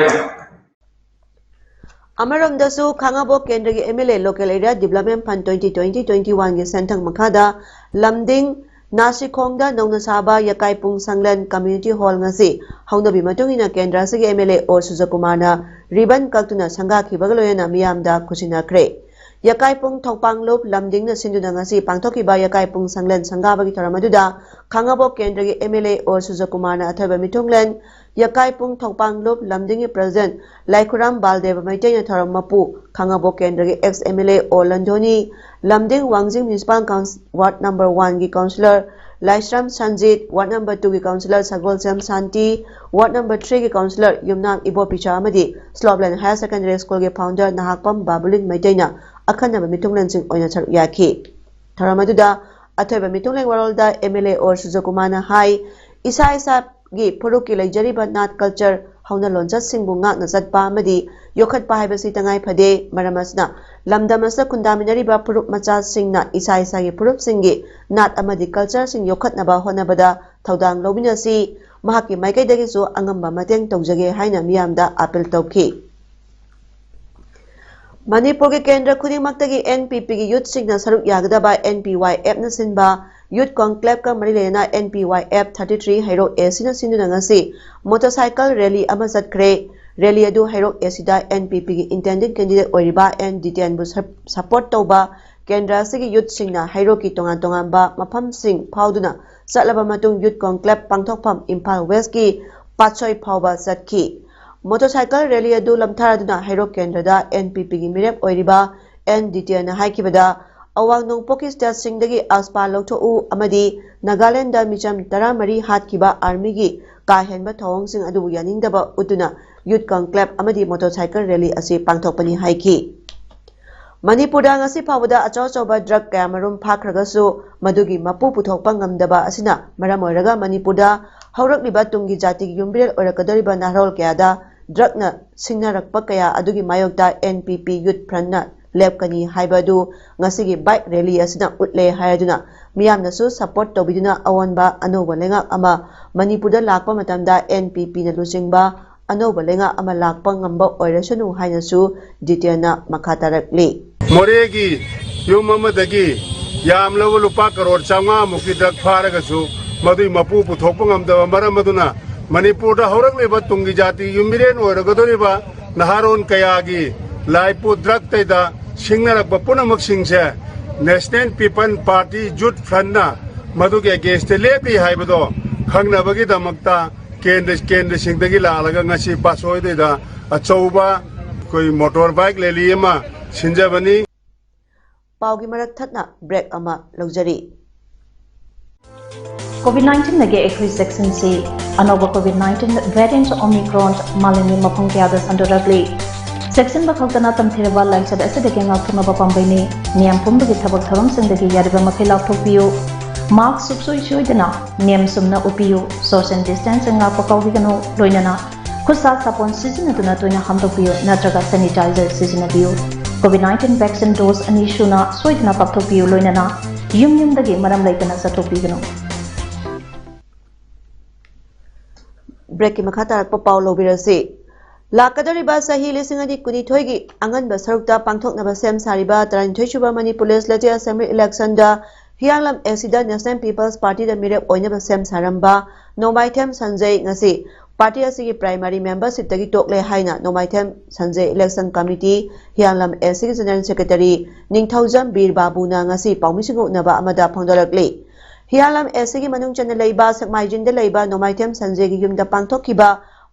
ꯑꯃꯔꯣꯝꯗꯁꯨ ꯈꯥꯉꯕꯣꯛ ꯀꯦꯟꯗ꯭ꯔꯒꯤ M L A Local Area Development Fund twenty twenty twenty-one ꯒꯤ ꯁꯦꯟꯊꯪ ꯃꯈꯥꯗ ꯂꯝꯗꯤꯡ ꯅꯥꯁꯤꯈꯣꯡꯗ ꯅꯧꯅ ꯁꯥꯕ ꯌꯀꯥꯏꯄꯨꯡ ꯁꯪꯂꯦꯟ Community Hall ꯉꯁꯤ ꯍꯧꯅꯕꯤ ꯃꯇꯨꯡ ꯏꯟꯅ ꯀꯦꯟꯗ꯭ꯔ ꯑꯁꯤꯒꯤ M L A ꯑꯣ ꯁꯨꯖꯀꯨꯃꯥꯔꯅ ribbon ꯀꯛꯇꯨꯅ ꯁꯪꯒꯥꯈꯤꯕꯒ ꯂꯣꯏꯅꯅ ꯃꯤꯌꯥꯝꯗ ꯈꯨꯠꯁꯤꯟꯅꯈ꯭ꯔꯦ꯫ ꯌꯀꯥꯏꯄꯨꯡ ꯊꯧꯄꯥꯡꯂꯨꯞ ꯂꯝꯗꯤꯡꯅ ꯁꯤꯟꯗꯨꯅ ꯉꯁꯤ ꯄꯥꯡꯊꯣꯛꯈꯤꯕ ꯌꯀꯥꯏꯄꯨꯡ ꯁꯪꯂꯦꯟ ꯁꯪꯒꯥꯕꯒꯤ ꯊꯧꯔꯝ ꯑꯗꯨꯗ ꯈꯥꯉꯕꯣꯛ ꯀꯦꯟꯗ꯭ꯔꯒꯤ M L A ꯑꯣ ꯁꯨꯖꯀꯨꯃꯥꯔꯅ ꯑꯊꯣꯏꯕ ꯃꯤꯊꯨꯡꯂꯦꯟ, ꯌꯀꯥꯏꯄꯨꯡ ꯊꯧꯄꯥꯡꯂꯨꯞ ꯂꯝꯗꯤꯡꯒꯤ President ꯂꯥꯏꯈꯨꯔꯥꯝ ꯕꯥꯜꯗꯦꯕ ꯃꯩꯇꯩꯅ ꯊꯧꯔꯝ ꯃꯄꯨ, ꯈꯥꯉꯕꯣꯛ ꯀꯦꯟꯗ꯭ꯔꯒꯤ ex M L A ꯑꯣ ꯂꯟꯗꯣꯅꯤ, ꯂꯝꯗꯤꯡ ꯋꯥꯡꯖꯤꯡ Municipal Council Ward number one ꯒꯤ Councillor ꯂꯥꯏꯁ꯭ꯔꯝ ꯁꯟꯖꯤꯠ, Ward number two ꯒꯤ Councillor ꯁꯒꯣꯜꯁꯦꯝ ꯁꯥꯟꯇꯤ, Ward number three ꯒꯤ Councillor ꯌꯨꯝꯅꯥꯝ ꯏꯕꯣꯄꯤꯆꯥ ꯑꯃꯗꯤ Slopeland Higher Secondary School ꯒꯤ founder ꯅꯍꯥꯛꯄꯝ ꯕꯥꯕꯨꯂꯤꯟ ꯃꯩꯇꯩꯅ ꯑꯈꯟꯅꯕ ꯃꯤꯊꯨꯡꯂꯦꯟꯁꯤꯡ ꯑꯣꯏꯅ ꯁꯔꯨꯛ ꯌꯥꯈꯤ꯫ ꯊꯧꯔꯝ ꯑꯗꯨꯗ ꯑꯊꯣꯏꯕ ꯃꯤꯊꯨꯡꯂꯦꯟ ꯋꯥꯔꯣꯜꯗ M L A ꯑꯣ ꯁꯨꯖꯀꯨꯃꯥꯔꯅ ꯍꯥꯏ, ꯏꯁꯥ ꯏꯁꯥꯒꯤ ꯐꯨꯔꯨꯞꯀꯤ ꯂꯩꯖꯔꯤꯕ ꯅꯥꯠ culture ꯍꯧꯅ ꯂꯣꯟꯆꯠꯁꯤꯡꯕꯨ ꯉꯥꯛꯅ ꯆꯠꯄ ꯑꯃꯗꯤ ꯌꯣꯛꯈꯠꯄ ꯍꯥꯏꯕꯁꯤ ꯇꯉꯥꯏ ꯐꯗꯦ꯫ ꯃꯔꯝ ꯑꯁꯤꯅ ꯂꯝꯗꯝ ꯑꯁꯤꯗ ꯈꯨꯟꯗꯥꯃꯤꯟꯅꯔꯤꯕ ꯐꯨꯔꯨꯞ ꯃꯆꯥꯁꯤꯡꯅ ꯏꯁꯥ ꯏꯁꯥꯒꯤ ꯐꯨꯔꯨꯞꯁꯤꯡꯒꯤ ꯅꯥꯠ ꯑꯃꯗꯤ cultureꯁꯤꯡ ꯌꯣꯛꯈꯠꯅꯕ ꯍꯣꯠꯅꯕꯗ ꯊꯧꯗꯥꯡ ꯂꯧꯃꯤꯟꯅꯁꯤ꯫ ꯃꯍꯥꯛꯀꯤ ꯃꯥꯏꯀꯩꯗꯒꯤꯁꯨ ꯑꯉꯝꯕ ꯃꯇꯦꯡ ꯇꯧꯖꯒꯦ ꯍꯥꯏꯅ ꯃꯤꯌꯥꯝꯗ appeal ꯇꯧꯈꯤ꯫ ꯃꯅꯤꯄꯨꯔꯒꯤ ꯀꯦꯟꯗ꯭ꯔ ꯈꯨꯗꯤꯡꯃꯛꯇꯒꯤ N P Pꯒꯤ youthꯁꯤꯡꯅ ꯁꯔꯨꯛ ꯌꯥꯒꯗꯕ N P Y Fꯅ ꯁꯤꯟꯕ Youth Conclaveꯀ ꯃꯔꯤ ꯂꯩꯅꯅ N P Y F thirty three Heirok A Cꯅ ꯁꯤꯟꯗꯨꯅ ꯉꯁꯤ motorcycle rally ꯑꯃ ꯆꯠꯈ꯭ꯔꯦ꯫ Rally ꯑꯗꯨ ꯍꯩꯔꯣꯛ A Cꯗ N P Pꯒꯤ intended candidate ꯑꯣꯏꯔꯤꯕ N Dityanꯕꯨ sup-, support ꯇꯧꯕ ꯀꯦꯟꯗ꯭ꯔ ꯑꯁꯤꯒꯤ youthꯁꯤꯡꯅ ꯍꯩꯔꯣꯛꯀꯤ ꯇꯣꯉꯥꯟ ꯇꯣꯉꯥꯟꯕ ꯃꯐꯝꯁꯤꯡ ꯐꯥꯎꯗꯨꯅ ꯆꯠꯂꯕ ꯃꯇꯨꯡ Youth Conclave ꯄꯥꯡꯊꯣꯛꯐꯝ ꯏꯝꯐꯥꯜ Westꯀꯤ ꯄꯥꯠꯁꯣꯏ ꯐꯥꯎꯕ ꯆꯠꯈꯤ꯫ Motorcycle rally ꯑꯗꯨ ꯂꯝꯊꯥꯔꯗꯨꯅ ꯍꯩꯔꯣꯛ ꯀꯦꯟꯗ꯭ꯔꯗ N P Pꯒꯤ ꯃꯤꯔꯦꯞ ꯑꯣꯏꯔꯤꯕ N Dityanꯅ ꯍꯥꯏꯈꯤꯕꯗ, ꯑꯋꯥꯡ ꯅꯣꯡꯄꯣꯛꯀꯤ stateꯁꯤꯡꯗꯒꯤ AFSPA ꯂꯧꯊꯣꯛꯎ ꯑꯃꯗꯤ ꯅꯥꯒꯥꯂꯦꯟꯗ ꯃꯤꯆꯝ ꯇꯔꯥꯃꯔꯤ ꯍꯥꯠꯈꯤꯕ armyꯒꯤ ꯀꯥ ꯍꯦꯟꯕ ꯊꯧꯑꯣꯡꯁꯤꯡ ꯑꯗꯨꯕꯨ ꯌꯥꯅꯤꯡꯗꯕ ꯎꯠꯇꯨꯅ Youth Conclave ꯑꯃꯗꯤ motorcycle rally ꯑꯁꯤ ꯄꯥꯡꯊꯣꯛꯄꯅꯤ ꯍꯥꯏꯈꯤ꯫ ꯃꯅꯤꯄꯨꯔꯗ ꯉꯁꯤ ꯐꯥꯎꯕꯗ ꯑꯆꯧ ꯑꯆꯧꯕ drug ꯀꯌꯥꯃꯔꯨꯝ ꯐꯥꯈ꯭ꯔꯒꯁꯨ ꯃꯗꯨꯒꯤ ꯃꯄꯨ ꯄꯨꯊꯣꯛꯄ ꯉꯝꯗꯕ ꯑꯁꯤꯅ ꯃꯔꯝ ꯑꯣꯏꯔꯒ ꯃꯅꯤꯄꯨꯔꯗ ꯍꯧꯔꯛꯂꯤꯕ ꯇꯨꯡꯒꯤ ꯖꯥꯇꯤꯒꯤ ꯌꯨꯝꯕꯤꯔꯦꯜ ꯑꯣꯏꯔꯛꯀꯗꯧꯔꯤꯕ ꯅꯍꯥꯔꯣꯜ ꯀꯌꯥꯗ drugꯅ ꯁꯤꯡꯅꯔꯛꯄ ꯀꯌꯥ ꯑꯗꯨꯒꯤ ꯃꯥꯌꯣꯛꯇ N P P Youth Frontꯅ ꯂꯦꯞꯀꯅꯤ ꯍꯥꯏꯕ ꯑꯗꯨ ꯉꯁꯤꯒꯤ bike rally ꯑꯁꯤꯅ ꯎꯠꯂꯦ ꯍꯥꯏꯗꯨꯅ ꯃꯤꯌꯥꯝꯅꯁꯨ support ꯇꯧꯕꯤꯗꯨꯅ ꯑꯑꯣꯟꯕ ꯑꯅꯧꯕ ꯂꯩꯉꯥꯛ ꯑꯃ ꯃꯅꯤꯄꯨꯔꯗ ꯂꯥꯛꯄ ꯃꯇꯝꯗ N P Pꯅ ꯂꯨꯆꯤꯡꯕ ꯑꯅꯧꯕ ꯂꯩꯉꯥꯛ ꯑꯃ ꯂꯥꯛꯄ ꯉꯝꯕ ꯑꯣꯏꯔꯁꯅꯨ ꯍꯥꯏꯅꯁꯨ ꯗꯤꯇꯦꯜꯅ ꯃꯈꯥ ꯇꯥꯔꯛꯂꯤ꯫ ꯃꯣꯔꯦꯒꯤ ꯌꯨꯝ ꯑꯃꯗꯒꯤ ꯌꯥꯝꯂꯕ ꯂꯨꯄꯥ ꯀꯔꯣꯔ ꯆꯥꯝꯃꯉꯥ ꯃꯨꯛꯀꯤ ꯗ꯭ꯔꯒ ꯐꯥꯔꯒꯁꯨ ꯃꯗꯨꯒꯤ ꯃꯄꯨ ꯄꯨꯊꯣꯛꯄ ꯉꯝꯗꯕ ꯃꯔꯝ ꯑꯗꯨꯅ ꯃꯅꯤꯄꯨꯔꯗ ꯍꯧꯔꯛꯂꯤꯕ ꯇꯨꯡꯒꯤ ꯖꯥꯇꯤꯒꯤ ꯌꯨꯝ ꯃꯤꯔꯦꯟ ꯑꯣꯏꯔꯒꯗꯧꯔꯤꯕ ꯅꯍꯥꯔꯣꯟ ꯀꯌꯥꯒꯤ ꯂꯥꯏꯄꯣꯠ ꯗ꯭ꯔꯒꯇꯩꯗ ꯁꯤꯡꯅꯔꯛꯄ ꯄꯨꯝꯅꯃꯛꯁꯤꯡꯁꯦ National People Party Youth Frontꯅ ꯃꯗꯨꯒꯤ againstꯇ ꯂꯦꯞꯄꯤ ꯍꯥꯏꯕꯗꯣ ꯈꯪꯅꯕꯒꯤꯗꯃꯛꯇ ꯀꯦꯟꯗ꯭ꯔ, ꯀꯦꯟꯗ꯭ꯔꯁꯤꯡꯗꯒꯤ ꯂꯥꯛꯂꯒ ꯉꯁꯤ ꯄꯥꯠꯁꯣꯏꯗꯩꯗ ꯑꯆꯧꯕ ꯑꯩꯈꯣꯏ motor bike rally ꯑꯃ ꯁꯤꯟꯖꯕꯅꯤ꯫ ꯄꯥꯎꯒꯤ ꯃꯔꯛ ꯊꯠꯅ break ꯑꯃ ꯂꯧꯖꯔꯤ꯫ COVID nineteenꯗꯒꯤ ꯑꯩꯈꯣꯏ ꯆꯦꯛꯁꯤꯟꯁꯤ꯫ ꯑꯅꯧꯕ COVID nineteen variant Omicron ꯃꯥꯂꯦꯝꯒꯤ ꯃꯐꯝ ꯀꯌꯥꯗ ꯁꯟꯗꯣꯔꯛꯂꯤ꯫ ꯆꯦꯛꯁꯤꯟꯕ ꯈꯛꯇꯅ ꯇꯝꯊꯤꯔꯕ ꯂꯥꯏꯆꯠ ꯑꯁꯤꯗꯒꯤ ꯉꯥꯛꯊꯣꯛꯅꯕ ꯄꯥꯝꯕꯩꯅꯤ꯫ ꯃꯤꯌꯥꯝ ꯄꯨꯝꯕꯒꯤ ꯊꯕꯛ ꯊꯧꯔꯝꯁꯤꯡꯗꯒꯤ ꯌꯥꯔꯤꯕ ꯃꯈꯩ ꯂꯥꯞꯊꯣꯛꯄꯤꯌꯨ꯫ Mask ꯁꯨꯡꯁꯣꯏ ꯁꯣꯏꯗꯅ ꯅꯤꯌꯝ ꯆꯨꯝꯅ ꯎꯞꯄꯤꯌꯨ꯫ Social distancing ꯉꯥꯛꯄ ꯀꯥꯎꯕꯤꯒꯅꯨ꯫ ꯂꯣꯏꯅꯅ ꯈꯨꯠꯁꯥ ꯁꯥꯄꯣꯟ ꯁꯤꯖꯤꯟꯅꯗꯨꯅ ꯇꯣꯏꯅ ꯍꯥꯝꯗꯣꯛꯄꯤꯌꯨ ꯅꯠꯇ꯭ꯔꯒ sanitizer ꯁꯤꯖꯤꯟꯅꯕꯤꯌꯨ꯫ COVID nineteen vaccine dose ꯑꯅꯤ ꯁꯨꯅ ꯁꯣꯏꯗꯅ ꯀꯥꯞꯊꯣꯛꯄꯤꯌꯨ, ꯂꯣꯏꯅꯅ ꯌꯨꯝ ꯌꯨꯝꯗꯒꯤ ꯃꯔꯝ ꯂꯩꯇꯅ ꯆꯠꯊꯣꯛꯄꯤꯒꯅꯨ꯫ Breakꯀꯤ ꯃꯈꯥ ꯇꯥꯔꯛꯄ ꯄꯥꯎ ꯂꯧꯕꯤꯔꯁꯤ꯫ ꯂꯥꯛꯀꯗꯧꯔꯤꯕ ꯆꯍꯤ ꯂꯤꯁꯤꯡ ꯑꯅꯤ ꯀꯨꯟꯅꯤꯊꯣꯏꯒꯤ ꯑꯉꯟꯕ ꯁꯔꯨꯛꯇ ꯄꯥꯡꯊꯣꯛꯅꯕ ꯁꯦꯝ ꯁꯥꯔꯤꯕ ꯇꯔꯥꯅꯤꯊꯣꯏ ꯁꯨꯕ Manipur Legislative Assembly electionꯗ ꯍꯤꯌꯥꯡꯂꯝ ACꯗ National People's Partyꯗ ꯃꯤꯔꯦꯞ ꯑꯣꯏꯅꯕ ꯁꯦꯝ ꯁꯥꯔꯝꯕ ꯅꯣꯡꯃꯥꯏꯊꯦꯝ ꯁꯟꯖꯩ ꯉꯁꯤ party ꯑꯁꯤꯒꯤ primary membershipꯇꯒꯤ ꯇꯣꯛꯂꯦ ꯍꯥꯏꯅ ꯅꯣꯡꯃꯥꯏꯊꯦꯝ ꯁꯟꯖꯩ election committee ꯍꯤꯌꯥꯡꯂꯝ ACꯒꯤ general secretary ꯅꯤꯡꯊꯧꯖꯝ ꯕꯤꯔ ꯕꯥꯕꯨꯅ ꯉꯁꯤ ꯄꯥꯎꯃꯤꯁꯤꯡꯒ ꯎꯅꯕ ꯑꯃꯗ ꯐꯣꯡꯗꯣꯔꯛꯂꯤ꯫ ꯍꯤꯌꯥꯡꯂꯝ ACꯒꯤ ꯃꯅꯨꯡ ꯆꯟꯅ ꯂꯩꯕ ꯁꯦꯛꯃꯥꯏꯖꯤꯡꯗ ꯂꯩꯕ ꯅꯣꯡꯃꯥꯏꯊꯦꯝ ꯁꯟꯖꯩꯒꯤ ꯌꯨꯝꯗ ꯄꯥꯡꯊꯣꯛꯈꯤꯕ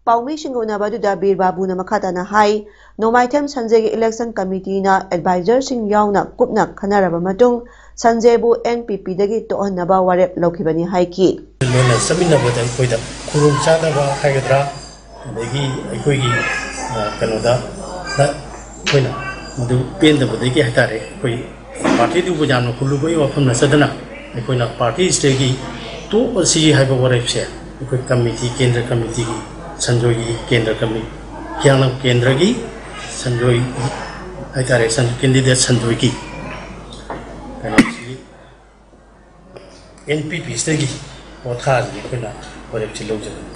ꯄꯥꯎꯃꯤꯁꯤꯡꯒ ꯎꯅꯕ ꯑꯗꯨꯗ ꯕꯤꯔ ꯕꯥꯕꯨꯅ ꯃꯈꯥ ꯇꯥꯅ ꯍꯥꯏ, ꯅꯣꯡꯃꯥꯏꯊꯦꯝ ꯁꯟꯖꯩꯒꯤ election committeeꯅ advisorꯁꯤꯡ ꯌꯥꯎꯅ ꯀꯨꯞꯅ ꯈꯟꯅꯔꯕ ꯃꯇꯨꯡ ꯁꯟꯖꯩꯕꯨ NPPꯗꯒꯤ ꯇꯣꯛꯍꯟꯅꯕ ꯋꯥꯔꯦꯞ ꯂꯧꯈꯤꯕꯅꯤ ꯍꯥꯏꯈꯤ꯫ ꯂꯣꯏꯅ ꯆꯠꯃꯤꯟꯅꯕꯗ ꯑꯩꯈꯣꯏꯗ ꯈꯨꯗꯣꯡꯆꯥꯗꯕ ꯍꯥꯏꯒꯗ꯭ꯔꯥ, ꯑꯗꯒꯤ ꯑꯩꯈꯣꯏꯒꯤ, ꯑ, ꯀꯩꯅꯣꯗ, ꯅ-, ꯑꯩꯈꯣꯏꯅ ꯃꯗꯨ ꯄꯦꯟꯗꯕꯗꯒꯤ ꯍꯥꯏꯇꯥꯔꯦ, ꯑꯩꯈꯣꯏ partyꯗꯨꯕꯨ ꯌꯥꯝꯅ ꯍꯨꯜꯂꯨꯕꯒꯤ ꯋꯥꯐꯝ ꯅꯠꯆꯗꯅ, ꯑꯩꯈꯣꯏꯅ partyꯁꯤꯗꯒꯤ ꯇꯣꯛꯑꯁꯤ ꯍꯥꯏꯕ ꯋꯥꯔꯦꯞꯁꯦ ꯑꯩꯈꯣꯏ committee, ꯀꯦꯟꯗ꯭ꯔ committeeꯒꯤ ꯁꯟꯖꯣꯏꯒꯤ ꯀꯦꯟꯗ꯭ꯔ committee, ꯍꯤꯌꯥꯡꯂꯝ ꯀꯦꯟꯗ꯭ꯔꯒꯤ ꯁꯟꯖꯣꯏ ꯍꯥꯏꯇꯥꯔꯦ, ꯁꯟ-, candidate ꯁꯟꯖꯣꯏꯒꯤ ꯀꯩꯅꯣꯁꯤꯒꯤ NPPꯁꯤꯗꯒꯤ ꯄꯣꯊꯥꯁꯤꯅ ꯑꯩꯈꯣꯏꯅ ꯋꯥꯔꯦꯞꯁꯤ ꯂꯧꯖꯕꯅꯤ꯫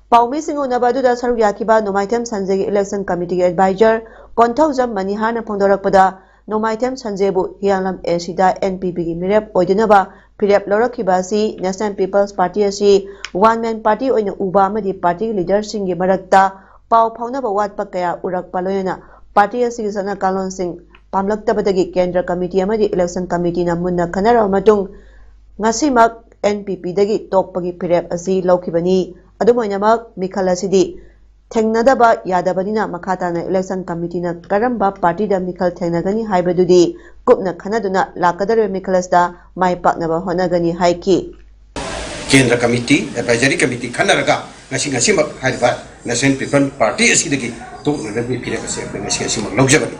ꯄꯥꯎꯃꯤꯁꯤꯡ ꯎꯅꯕ ꯑꯗꯨꯗ ꯁꯔꯨꯛ ꯌꯥꯈꯤꯕ ꯅꯣꯡꯃꯥꯏꯊꯦꯝ ꯁꯟꯖꯦꯒꯤ election committeeꯒꯤ advisor ꯀꯣꯟꯊꯧꯖꯝ ꯃꯅꯤꯍꯥꯔꯅ ꯐꯣꯡꯗꯣꯔꯛꯄꯗ, ꯅꯣꯡꯃꯥꯏꯊꯦꯝ ꯁꯟꯖꯦꯕꯨ ꯍꯤꯌꯥꯡꯂꯝ ACꯗ NPPꯒꯤ ꯃꯤꯔꯦꯞ ꯑꯣꯏꯗꯅꯕ ꯐꯤꯔꯦꯞ ꯂꯧꯔꯛꯈꯤꯕ ꯑꯁꯤ National People's Party ꯑꯁꯤ one man party ꯑꯣꯏꯅ ꯎꯕ ꯑꯃꯗꯤ partyꯒꯤ leaderꯁꯤꯡꯒꯤ ꯃꯔꯛꯇ ꯄꯥꯎ ꯐꯥꯎꯅꯕ ꯋꯥꯠꯄ ꯀꯌꯥ ꯎꯔꯛꯄ, ꯂꯣꯏꯅꯅ party ꯑꯁꯤꯒꯤ ꯆꯠꯅ ꯀꯥꯡꯂꯣꯟꯁꯤꯡ ꯄꯥꯝꯂꯛꯇꯕꯗꯒꯤ ꯀꯦꯟꯗ꯭ꯔ committee ꯑꯃꯗꯤ election committeeꯅ ꯃꯨꯟꯅ ꯈꯟꯅꯔꯕ ꯃꯇꯨꯡ, ꯉꯁꯤꯃꯛ NPPꯗꯒꯤ ꯇꯣꯛꯄꯒꯤ ꯐꯤꯔꯦꯞ ꯑꯁꯤ ꯂꯧꯈꯤꯕꯅꯤ꯫ ꯑꯗꯨꯝ ꯑꯣꯏꯅꯃꯛ, ꯃꯤꯈꯜ ꯑꯁꯤꯗꯤ ꯊꯦꯡꯅꯗꯕ ꯌꯥꯗꯕꯅꯤꯅ, ꯃꯈꯥ ꯇꯥꯅ election committeeꯅ ꯀꯔꯝꯕ partyꯗ ꯃꯤꯈꯜ ꯊꯦꯡꯅꯒꯅꯤ ꯍꯥꯏꯕꯗꯨꯗꯤ ꯀꯨꯞꯅ ꯈꯟꯅꯗꯨꯅ ꯂꯥꯛꯀꯗꯧꯔꯤꯕ ꯃꯤꯈꯜ ꯑꯁꯤꯗ ꯃꯥꯏ ꯄꯥꯛꯅꯕ ꯍꯣꯠꯅꯒꯅꯤ ꯍꯥꯏꯈꯤ꯫ ꯀꯦꯟꯗ꯭ꯔ committee, advisory committee ꯈꯟꯅꯔꯒ ꯉꯁꯤ, ꯉꯁꯤꯃꯛ ꯍꯥꯏꯔꯤꯕ National People Party ꯑꯁꯤꯗꯒꯤ ꯇꯣꯛꯅꯅꯕꯒꯤ ꯐꯤꯔꯦꯞ ꯑꯁꯤ ꯑꯩꯈꯣꯏ ꯉꯁꯤ, ꯉꯁꯤꯃꯛ ꯂꯧꯖꯕꯅꯤ꯫